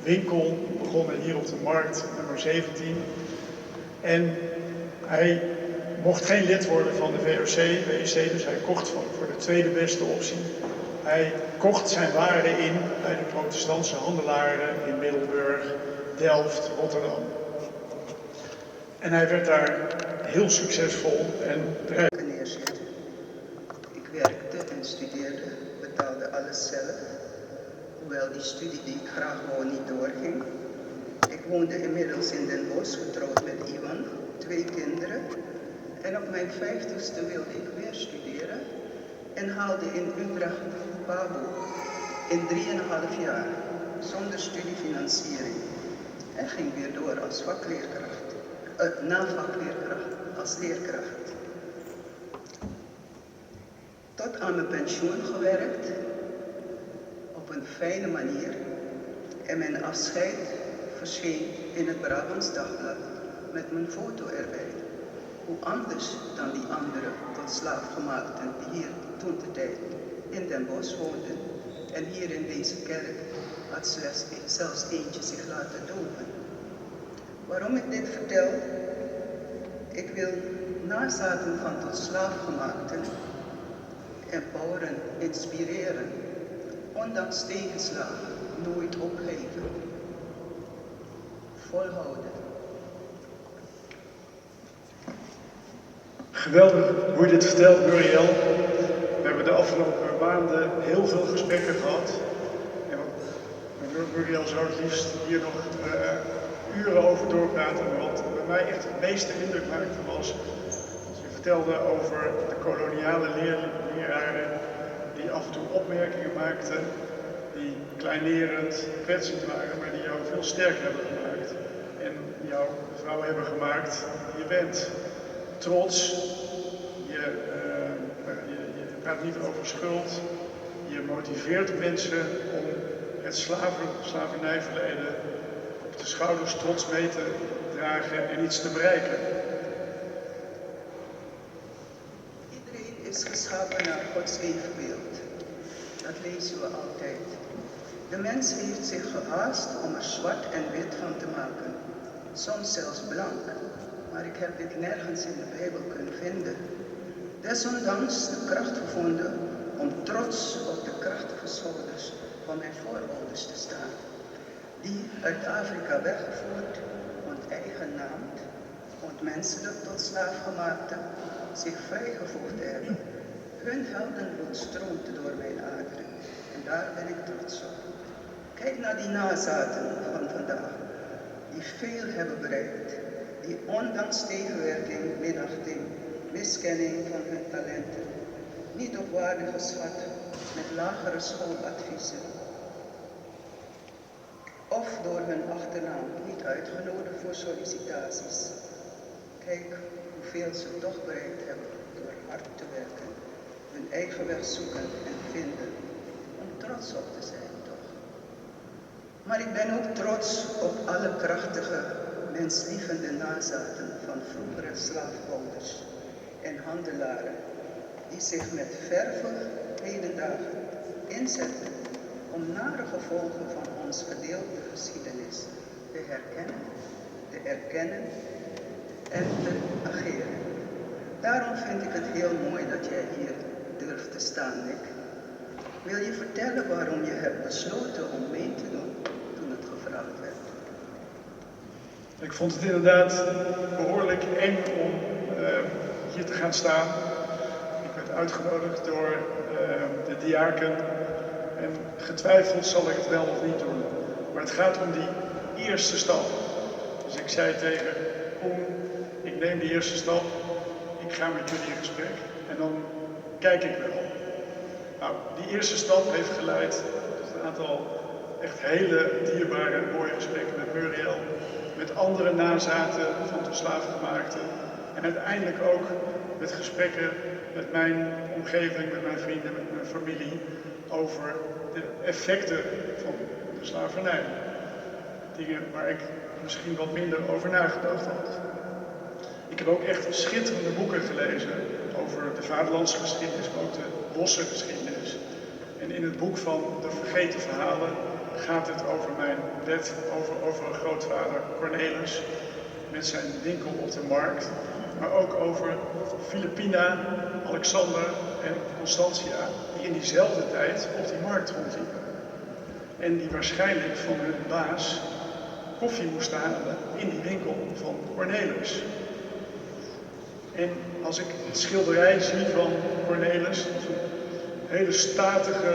winkel begonnen hier op de markt, nummer 17. En hij mocht geen lid worden van de VOC, WIC, dus hij kocht voor de tweede beste optie. Hij kocht zijn waren in bij de protestantse handelaren in Middelburg, Delft, Rotterdam. En hij werd daar heel succesvol en rijk. Neerzetten. Ik werkte en studeerde, betaalde alles zelf. Hoewel die studie die ik graag wou niet doorging. Ik woonde inmiddels in Den Bosch, getrouwd met Iwan, 2 kinderen. En op mijn 50ste wilde ik weer studeren en haalde in Utrecht PABO in 3,5 jaar, zonder studiefinanciering. En ging weer door als vakleerkracht, na vakleerkracht, als leerkracht. Tot aan mijn pensioen gewerkt, op een fijne manier. En mijn afscheid verscheen in het Brabants Dagblad met mijn foto erbij. Hoe anders dan die andere tot slaafgemaakten die hier toen de tijd in Den Bosch woonden. En hier in deze kerk had zelfs eentje zich laten dopen. Waarom ik dit vertel? Ik wil nazaten van tot slaafgemaakten en bouwen inspireren. Ondanks tegenslagen nooit opgeven. Volhouden. Geweldig hoe je dit vertelt, Muriel. We hebben de afgelopen maanden heel veel gesprekken gehad. En Muriel zou het liefst hier nog uren over doorpraten. Maar wat bij mij echt het meeste indruk maakte was dat je vertelde over de koloniale leraren die af en toe opmerkingen maakten die kleinerend, kwetsend waren, maar die jou veel sterker hebben gemaakt. En jou de vrouw hebben gemaakt die je bent. Trots, je praat niet over schuld, je motiveert mensen om het slavernijverleden op de schouders trots mee te dragen en iets te bereiken. Iedereen is geschapen naar Gods evenbeeld. Dat lezen we altijd. De mens heeft zich gehaast om er zwart en wit van te maken, soms zelfs blank. Maar ik heb dit nergens in de Bijbel kunnen vinden. Desondanks de kracht gevonden om trots op de krachtige schouders van mijn voorouders te staan, die uit Afrika weggevoerd, onteigenaamd, ontmenselijk tot slaafgemaakte, zich vrijgevochten hebben. Hun heldenbloed stroomt door mijn aderen en daar ben ik trots op. Kijk naar die nazaten van vandaag, die veel hebben bereikt, die ondanks tegenwerking, minachting, miskenning van hun talenten, niet op waarde geschat met lagere schooladviezen of door hun achternaam niet uitgenodigd voor sollicitaties. Kijk hoeveel ze toch bereikt hebben door hard te werken, hun eigen weg zoeken en vinden, om trots op te zijn toch. Maar ik ben ook trots op alle krachtige, menslievende nazaten van vroegere slaafhouders en handelaren die zich met verve hedendagen inzetten om nare gevolgen van ons gedeelde geschiedenis te herkennen, te erkennen en te ageren. Daarom vind ik het heel mooi dat jij hier durft te staan, Nick. Wil je vertellen waarom je hebt besloten om mee te doen toen het gevraagd werd? Ik vond het inderdaad behoorlijk eng om hier te gaan staan. Ik werd uitgenodigd door de diaken en getwijfeld zal ik het wel of niet doen. Maar het gaat om die eerste stap. Dus ik zei tegen Koen, ik neem de eerste stap, ik ga met jullie in gesprek en dan kijk ik wel. Nou, die eerste stap heeft geleid tot een aantal echt hele dierbare en mooie gesprekken met Muriel, met andere nazaten van tot slaafgemaakten en uiteindelijk ook met gesprekken met mijn omgeving, met mijn vrienden, met mijn familie over de effecten van de slavernij. Dingen waar ik misschien wat minder over nagedacht had. Ik heb ook echt schitterende boeken gelezen over de vaderlandsgeschiedenis, maar ook de bosse geschiedenis. En in het boek van De Vergeten Verhalen gaat het over mijn wet, over een grootvader Cornelis met zijn winkel op de markt. Maar ook over Filipina, Alexander en Constantia, die in diezelfde tijd op die markt rondliepen. En die waarschijnlijk van hun baas koffie moesten halen in die winkel van Cornelis. En als ik het schilderij zie van Cornelis, dat is een hele statige,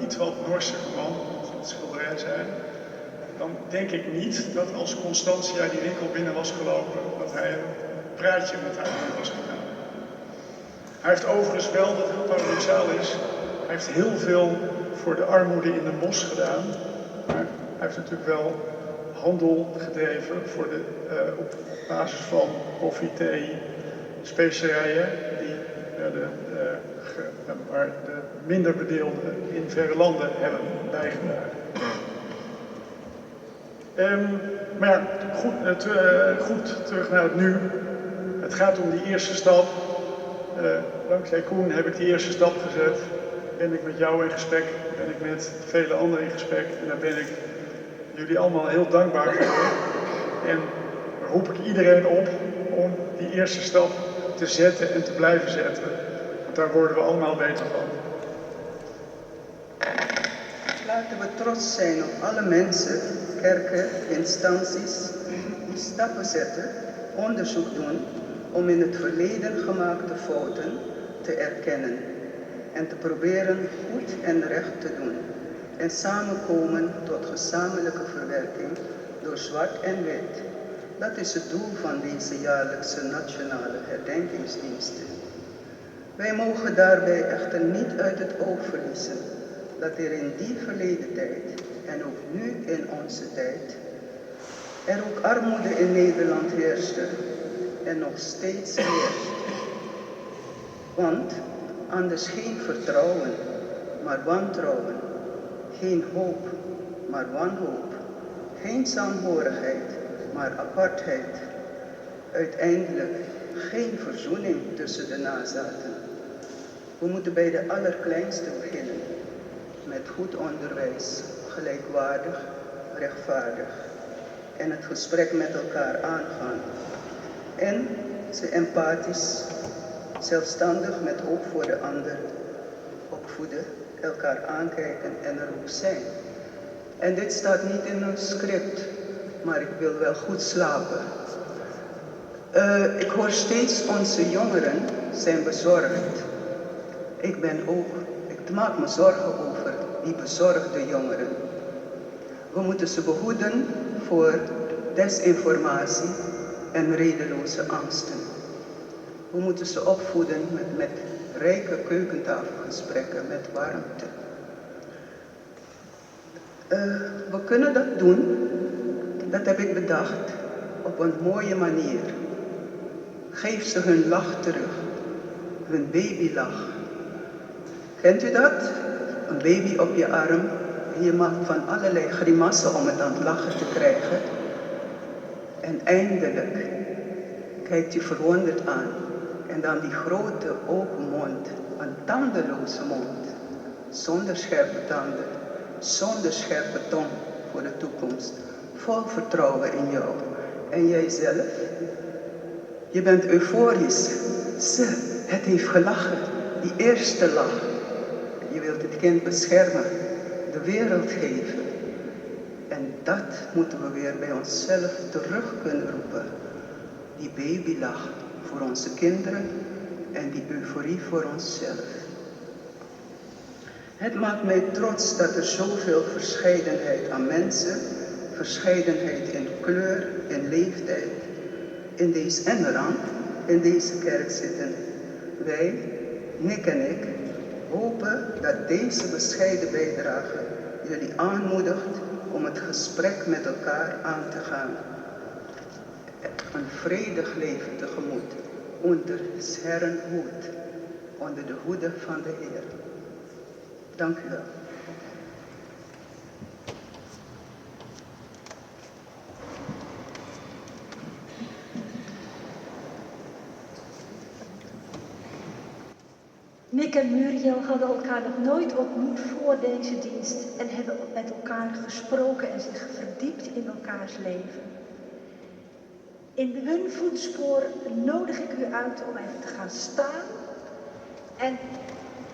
iets wat norsige man, moet het schilderij zijn, dan denk ik niet dat als Constantia die winkel binnen was gelopen, dat hij een praatje met haar was gegaan. Hij heeft overigens wel, dat heel paradoxaal is, hij heeft heel veel voor de armoede in de mos gedaan, maar hij heeft natuurlijk wel handel gedreven voor de, uh, op basis van koffie, thee, specerijen die werden, uh, ge, waar de minder bedeelden in verre landen hebben bijgedragen. Um, maar ja, goed, uh, goed, terug naar het nu. Het gaat om die eerste stap. Dankzij Koen heb ik die eerste stap gezet. Ben ik met jou in gesprek, ben ik met vele anderen in gesprek. En daar ben ik jullie allemaal heel dankbaar voor. En roep ik iedereen op om die eerste stap te zetten en te blijven zetten. Want daar worden we allemaal beter van. Laten we trots zijn op alle mensen, kerken, instanties die stappen zetten, onderzoek doen om in het verleden gemaakte fouten te erkennen en te proberen goed en recht te doen en samenkomen tot gezamenlijke verwerking door zwart en wit. Dat is het doel van deze jaarlijkse nationale herdenkingsdiensten. Wij mogen daarbij echter niet uit het oog verliezen dat er in die verleden tijd en ook nu in onze tijd er ook armoede in Nederland heerste en nog steeds heerst. Want anders geen vertrouwen, maar wantrouwen. Geen hoop, maar wanhoop. Geen saamhorigheid, maar apartheid. Uiteindelijk geen verzoening tussen de nazaten. We moeten bij de allerkleinste beginnen. Met goed onderwijs, gelijkwaardig, rechtvaardig. En het gesprek met elkaar aangaan. En ze empathisch, zelfstandig met oog voor de ander opvoeden, elkaar aankijken en er ook zijn. En dit staat niet in een script, maar ik wil wel goed slapen. Uh, ik hoor steeds onze jongeren zijn bezorgd. Ik ben ook, ik maak me zorgen over die bezorgde jongeren. We moeten ze behoeden voor desinformatie en redeloze angsten. We moeten ze opvoeden met, met rijke keukentafelgesprekken, met warmte. Uh, we kunnen dat doen, dat heb ik bedacht, op een mooie manier. Geef ze hun lach terug, hun babylach. Kent u dat? Een baby op je arm en je maakt van allerlei grimassen om het aan het lachen te krijgen. En eindelijk kijkt u verwonderd aan. En dan die grote open mond, een tandeloze mond, zonder scherpe tanden, zonder scherpe tong voor de toekomst, vol vertrouwen in jou. En jijzelf? Je bent euforisch. Ze, het heeft gelachen, die eerste lach. Je wilt het kind beschermen, de wereld geven. En dat moeten we weer bij onszelf terug kunnen roepen. Die babylach voor onze kinderen en die euforie voor onszelf. Het maakt mij trots dat er zoveel verscheidenheid aan mensen, Verscheidenheid in kleur, in leeftijd, in deze en rang, in deze kerk zitten. Wij, Nick en ik, hopen dat deze bescheiden bijdrage jullie aanmoedigt om het gesprek met elkaar aan te gaan. Een vredig leven tegemoet, onder 's hoed, onder de hoede van de Heer. Dank u wel. Nick en Muriel hadden elkaar nog nooit ontmoet voor deze dienst en hebben met elkaar gesproken en zich verdiept in elkaars leven. In hun voetspoor nodig ik u uit om even te gaan staan en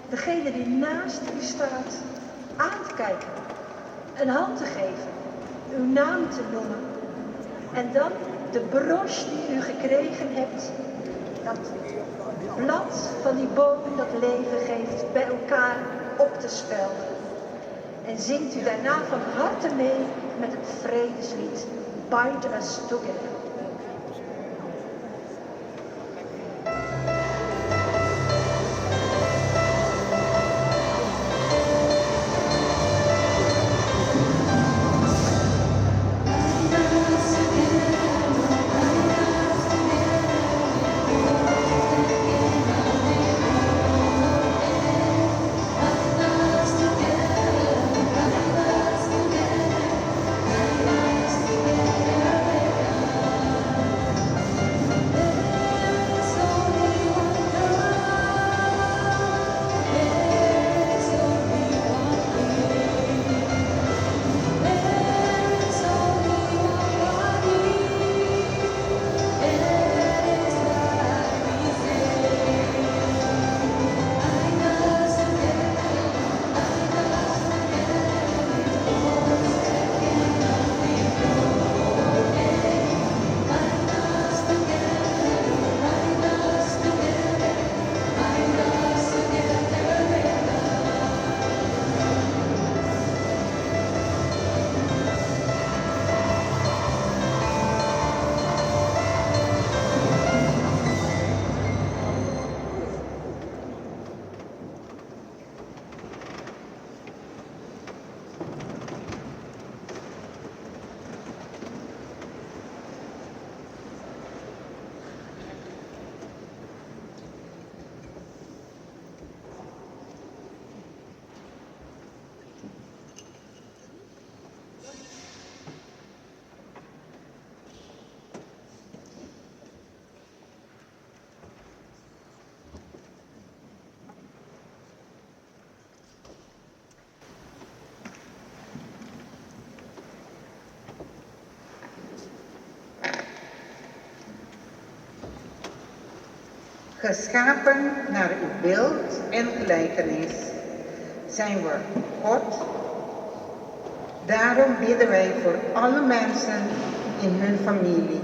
degene die naast u staat aan te kijken, een hand te geven, uw naam te noemen en dan de broche die u gekregen hebt, dat blad van die boom dat leven geeft, bij elkaar op te spelden. En zingt u daarna van harte mee met het vredeslied Bind Us Together. Geschapen naar uw beeld en gelijkenis zijn we God. Daarom bidden wij voor alle mensen in hun familie,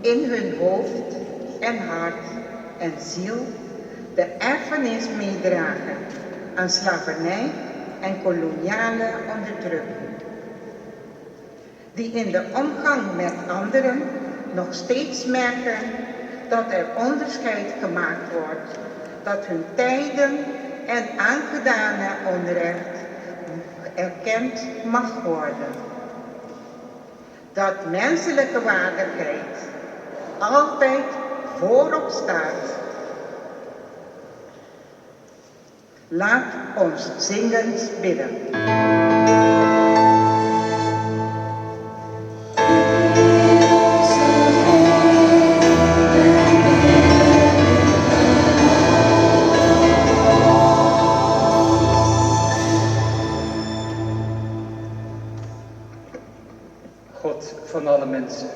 in hun hoofd en hart en ziel de erfenis meedragen aan slavernij en koloniale onderdrukking. Die in de omgang met anderen nog steeds merken dat er onderscheid gemaakt wordt, dat hun tijden en aangedane onrecht erkend mag worden. Dat menselijke waardigheid altijd voorop staat. Laat ons zingend bidden. God van alle mensen.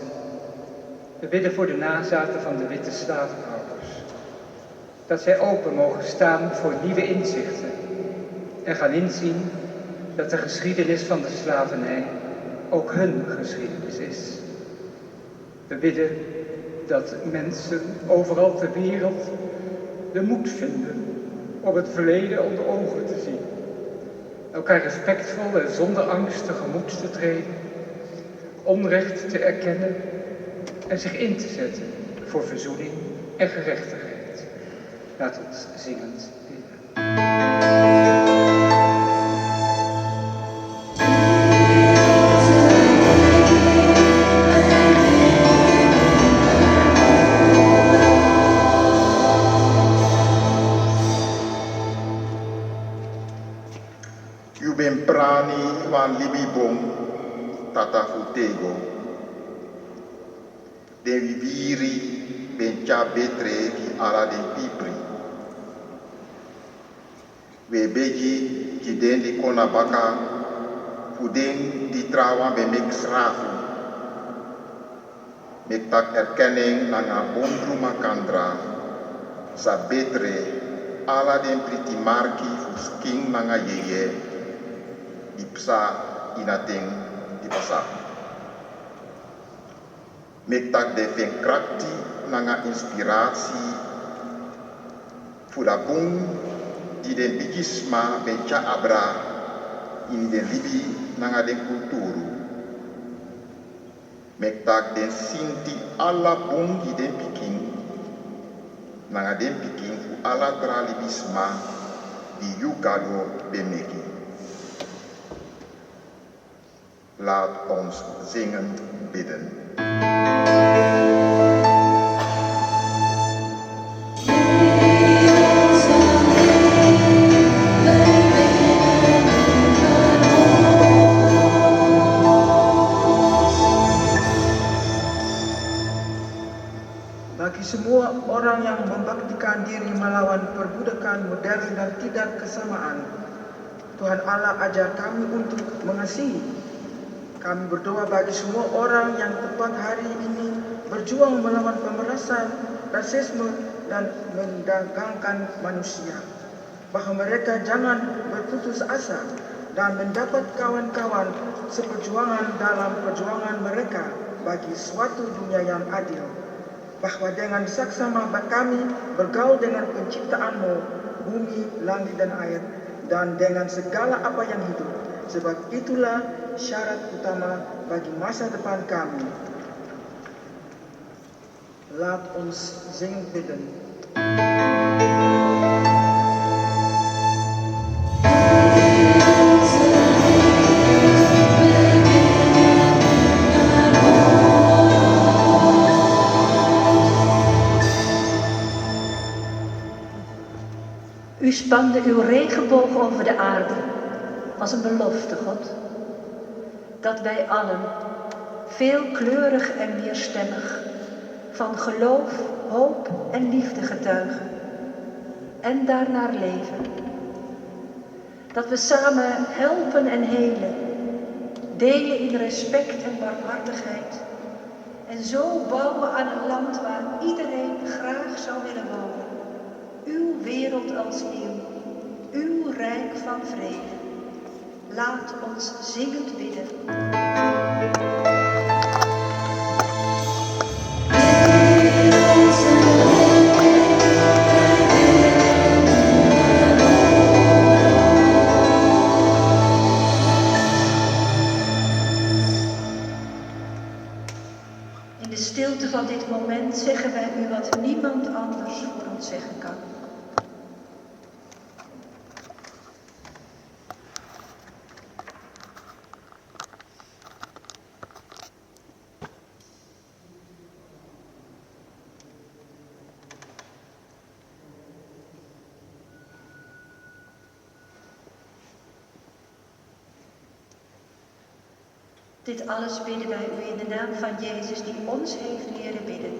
We bidden voor de nazaten van de witte slavenhouders. Dat zij open mogen staan voor nieuwe inzichten en gaan inzien dat de geschiedenis van de slavernij ook hun geschiedenis is. We bidden dat mensen overal ter wereld de moed vinden om het verleden onder ogen te zien, elkaar respectvol en zonder angst tegemoet te treden Onrecht te erkennen en zich in te zetten voor verzoening en gerechtigheid. Laat ons zingend bidden. Yu ben prani wan libi bom tata fu tego. Den wibiri ben tya betre gi ala den pipri. We begi gi den di kon na baka fu den di trawan ben meki srafu. Meki taki erkenning nanga bondru makandra sa betre ala den priti marki fu skin nanga yeye di psa ini a ten di pasa. Meki taki den feni krakti nanga inspiratie fu da bun di den bigisma ben tya abra ini den libi nanga den kulturu. Meki taki den sinti ala bun gi den pikin nanga den pikin fu ala tra libisma di yu Gado ben meki. Laat ons zingend bidden. Bagi semua orang yang membaktikan diri melawan perbudakan modern dan tidak kesamaan, Tuhan Allah ajar kami untuk mengasihi. Kami berdoa bagi semua orang yang tepat hari ini berjuang melawan pemerasan, rasisme, dan mendagangkan manusia. Bahwa mereka jangan berputus asa dan mendapat kawan-kawan seperjuangan dalam perjuangan mereka bagi suatu dunia yang adil. Bahwa dengan saksama kami bergaul dengan penciptaanmu, bumi, langit dan air, dan dengan segala apa yang hidup. Sebab itulah syarat utama bagi masa depan kami. Laat ons zingend bidden. U spande uw regenboog over de aarde als een belofte, God, dat wij allen, veelkleurig en meerstemmig, van geloof, hoop en liefde getuigen en daarnaar leven. Dat we samen helpen en helen, delen in respect en barmhartigheid en zo bouwen aan een land waar iedereen graag zou willen wonen. Uw wereld als nieuw, uw rijk van vrede. Laat ons zingend bidden. In de stilte van dit moment zeggen wij u wat niemand anders voor ons zeggen kan. Dit alles bidden wij u in de naam van Jezus die ons heeft leren bidden.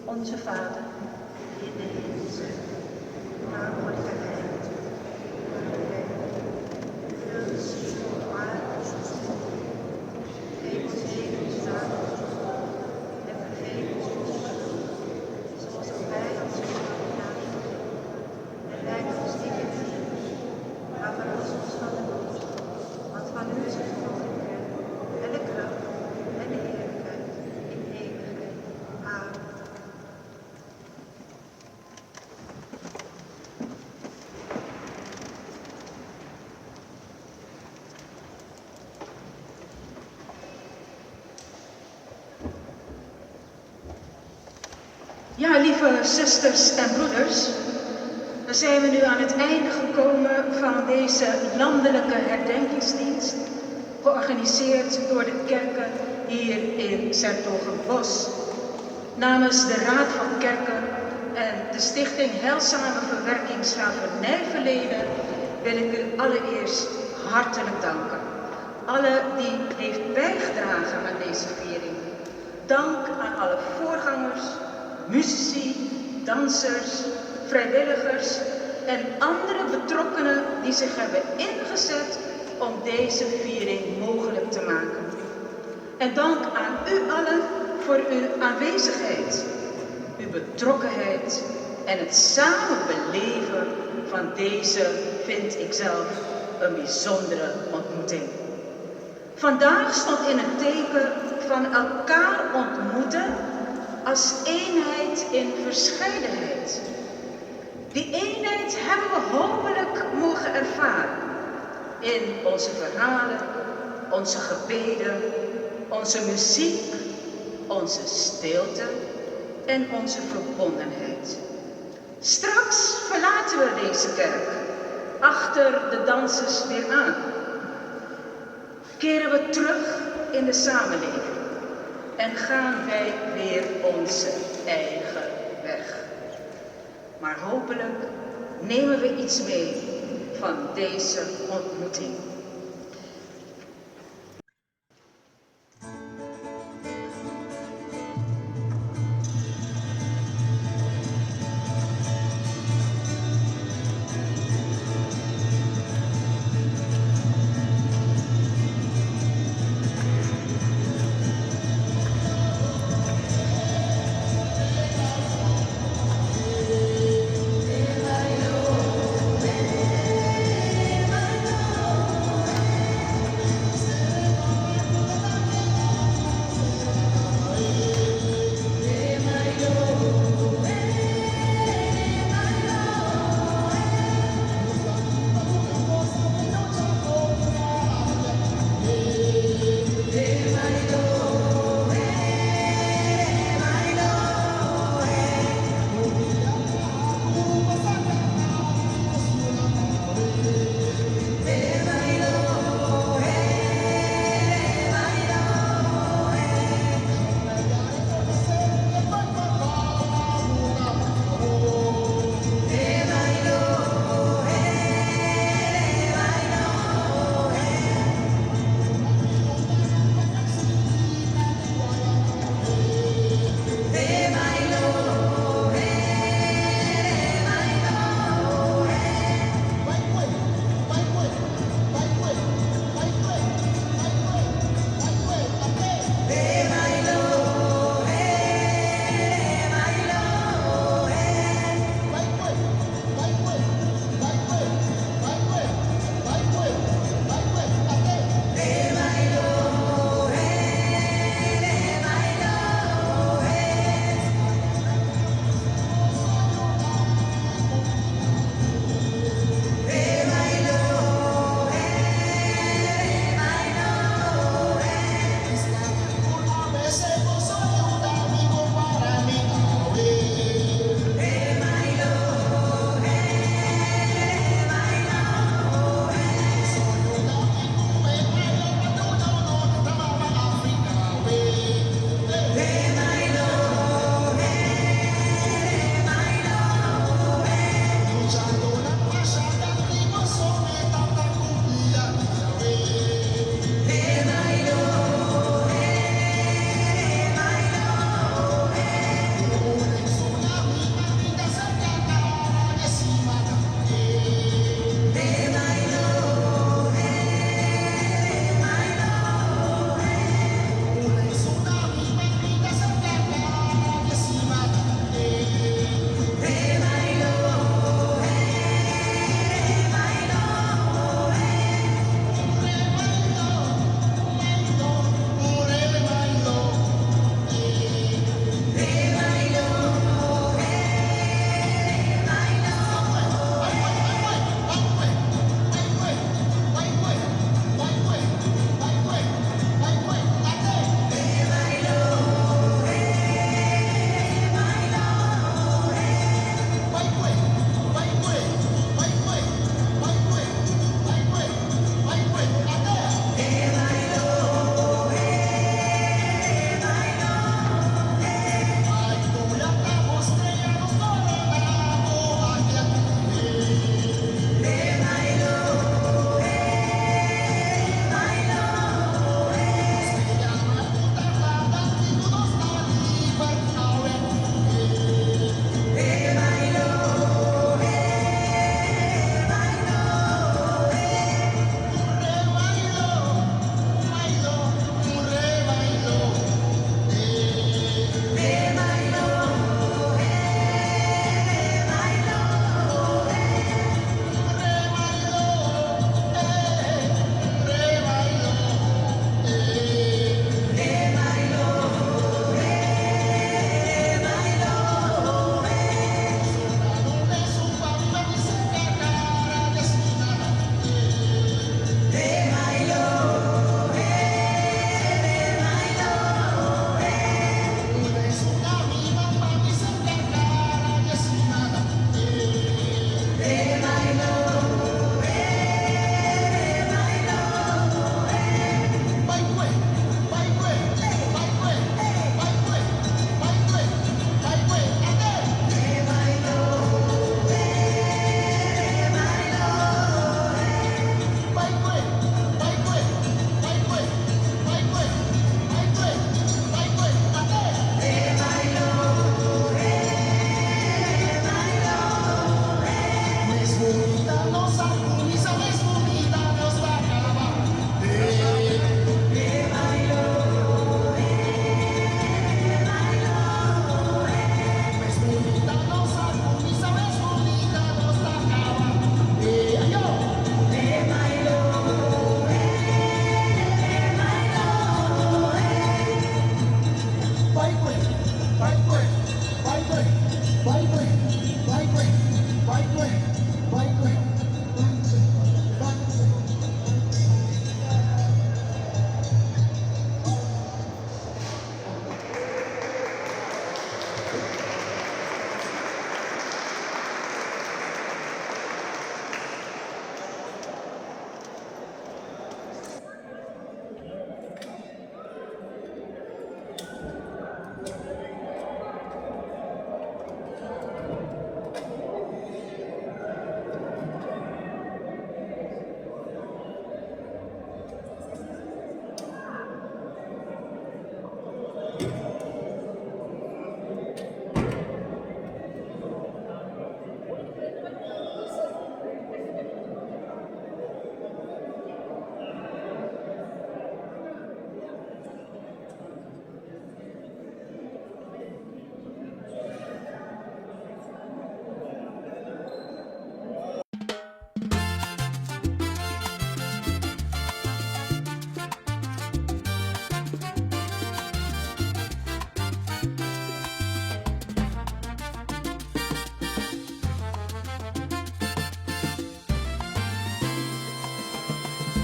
Onze Vader, die in de hemel zijt. Uw naam wordt geheiligd. Uw wil geschiede op aarde zoals in de hemel. Geef ons heden ons dagelijks brood en vergeef ons onze schuld, zoals ook wij onze schuldenaren vergeven. En leid ons niet in verzoeking, maar verlos ons van de boze. Want van u is het koninkrijk en de kracht en de heerlijkheid in eeuwigheid. Amen. Ja, lieve zusters en broeders, dan zijn we nu aan het einde gekomen van deze landelijke herdenkingsdienst, georganiseerd door de kerken hier in 's-Hertogenbosch. Namens de Raad van Kerken en de Stichting Heilzame Verwerking Slavernijverleden wil ik u allereerst hartelijk danken. Alle die heeft bijgedragen aan deze viering. Dank aan alle voorgangers, muzici, dansers, vrijwilligers en andere betrokkenen die zich hebben ingezet om deze viering mogelijk te maken. En dank aan u allen voor uw aanwezigheid, uw betrokkenheid en het samen beleven van deze, vind ik zelf, een bijzondere ontmoeting. Vandaag stond in het teken van elkaar ontmoeten als eenheid in verscheidenheid. Die eenheid hebben we hopelijk mogen ervaren in onze verhalen, onze gebeden, onze muziek, onze stilte en onze verbondenheid. Straks verlaten we deze kerk, achter de dansers weer aan. Keren we terug in de samenleving en gaan wij weer onze eigen weg. Maar hopelijk nemen we iets mee van deze ontmoeting.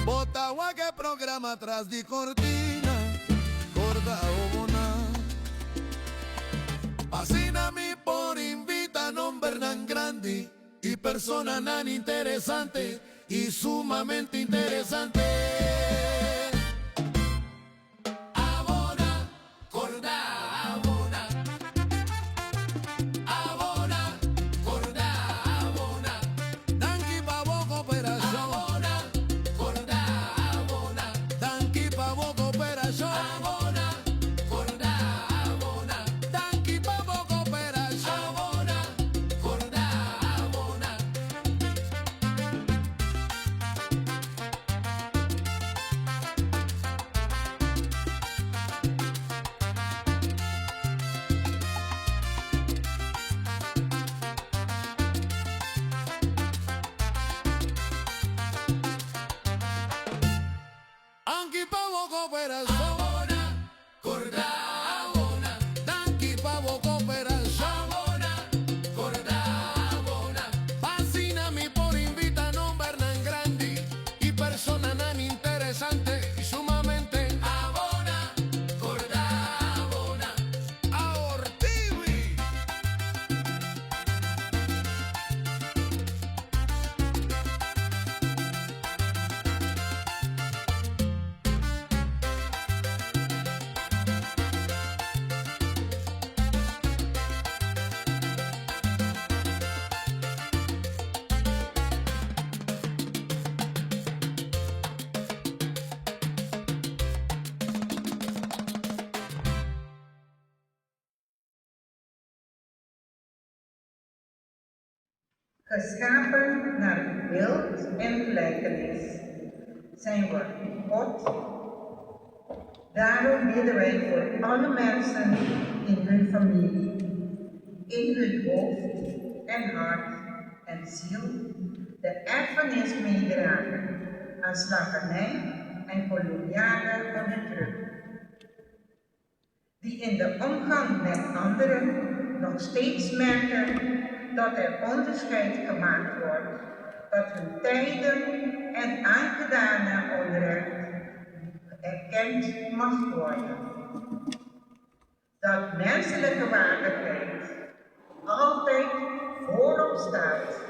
Bo ta wak e programa tras di cortina, corda obona. Asina mi por invita nombernan grandi y personanan interesante y sumamente interesante. Abona, corda, abona. Abona, corda, abona. Danki pa bo cooperacion. Abona, corda, abona. Danki pa bo cooperacion. Abona, corda, abona. Danki pa bo cooperacion. Abona, corda, abona. Anki pa bo cooperacion. Abona, corda, abona. Danki pa bo cooperacion. Abona, corda, abona. Asina mi por invita nombernan grandi y personanan interesante y sumamente. Abona, corda, abona. Awor TV. Geschapen naar uw beeld en gelijkenis zijn we, God. Daarom bidden wij voor alle mensen in hun familie, in hun hoofd en hart en ziel, de erfenis meedragen aan slavernij en koloniale onderdrukking. Die in de omgang met anderen nog steeds merken dat er onderscheid gemaakt wordt, dat hun tijden en aangedane onrecht erkend mag worden. Dat menselijke waardigheid altijd voorop staat.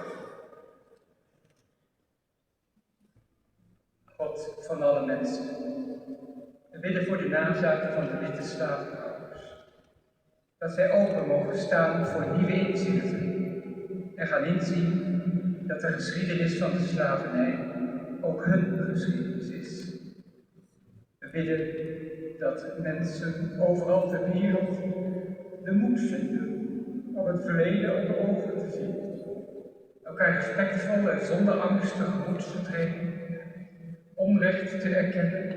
God van alle mensen, we bidden voor de nazaten van de witte slavenhouders, dat zij open mogen staan voor nieuwe inzichten en gaan inzien dat de geschiedenis van de slavernij ook hun geschiedenis is. We bidden dat mensen overal ter wereld de moed vinden om het verleden onder ogen te zien, elkaar respectvol en zonder angst tegemoet te treden, onrecht te erkennen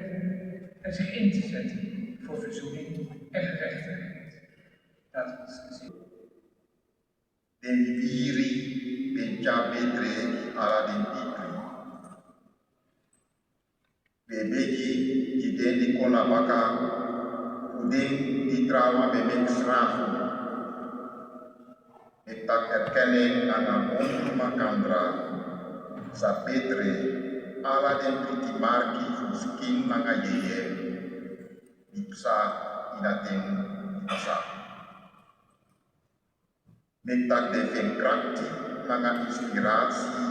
en zich in te zetten voor verzoening en gerechtigheid. Laat ons zien. Den viri ben tya betre gi ala den pipri. We begi gi den di kon na baka fu den di trawa ben meki srafu. Mek taki erkenning nanga bun makandra sa betre ala den priti marki fu skin nanga yeye di psa ini a ten di pasa. Mek taki den fennkrakti nanga inspiratie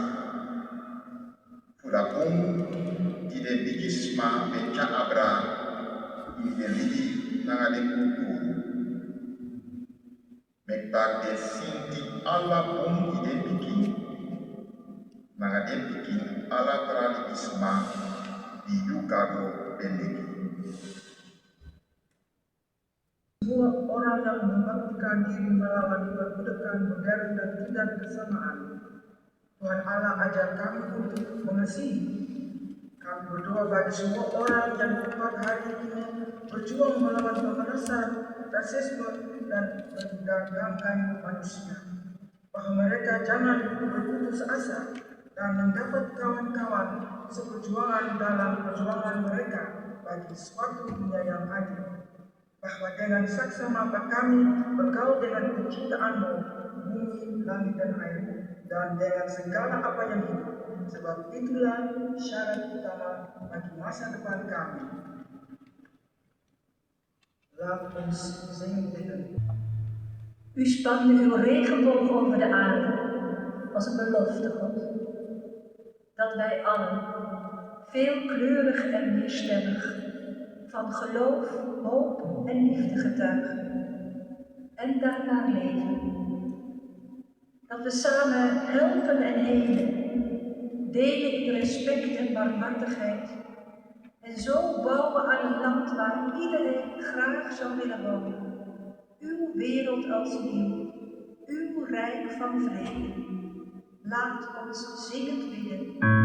fu da bun di den bigisma ben tya abra ini den libi nanga den kulturu. Mek taki den sinti ala bun gi den pikin nanga den pikin ala tra libisma di yu Gado ben leki. semua orang yang membaktikan diri melawan perbudakan modern dan tidak kesamaan. Tuhan Allah ajar kami untuk mengasihi. Kami berdoa bagi semua orang yang tepat hari ini berjuang melawan pemerasan, rasisme, dan perdagangan manusia. Bahwa mereka jangan berputus asa dan mendapat kawan-kawan seperjuangan dalam perjuangan mereka bagi suatu dunia yang adil. Bahwa dengan saksama kami bergaul dengan penciptaanmu, bumi, langit, dan air, dan dengan segala apa yang hidup. Sebab itulah syarat utama bagi masa depan kami. Laat ons zingen bidden. U spande uw regenboog over de aarde als een belofte, God. Dat wij allen, veelkleurig en meerstemmig, van geloof, hoop en liefde getuigen en daarnaar leven. Dat we samen helpen en helen, delen in respect en barmhartigheid en zo bouwen aan een land waar iedereen graag zou willen wonen. Uw wereld als nieuw, uw rijk van vrede. Laat ons zingend bidden.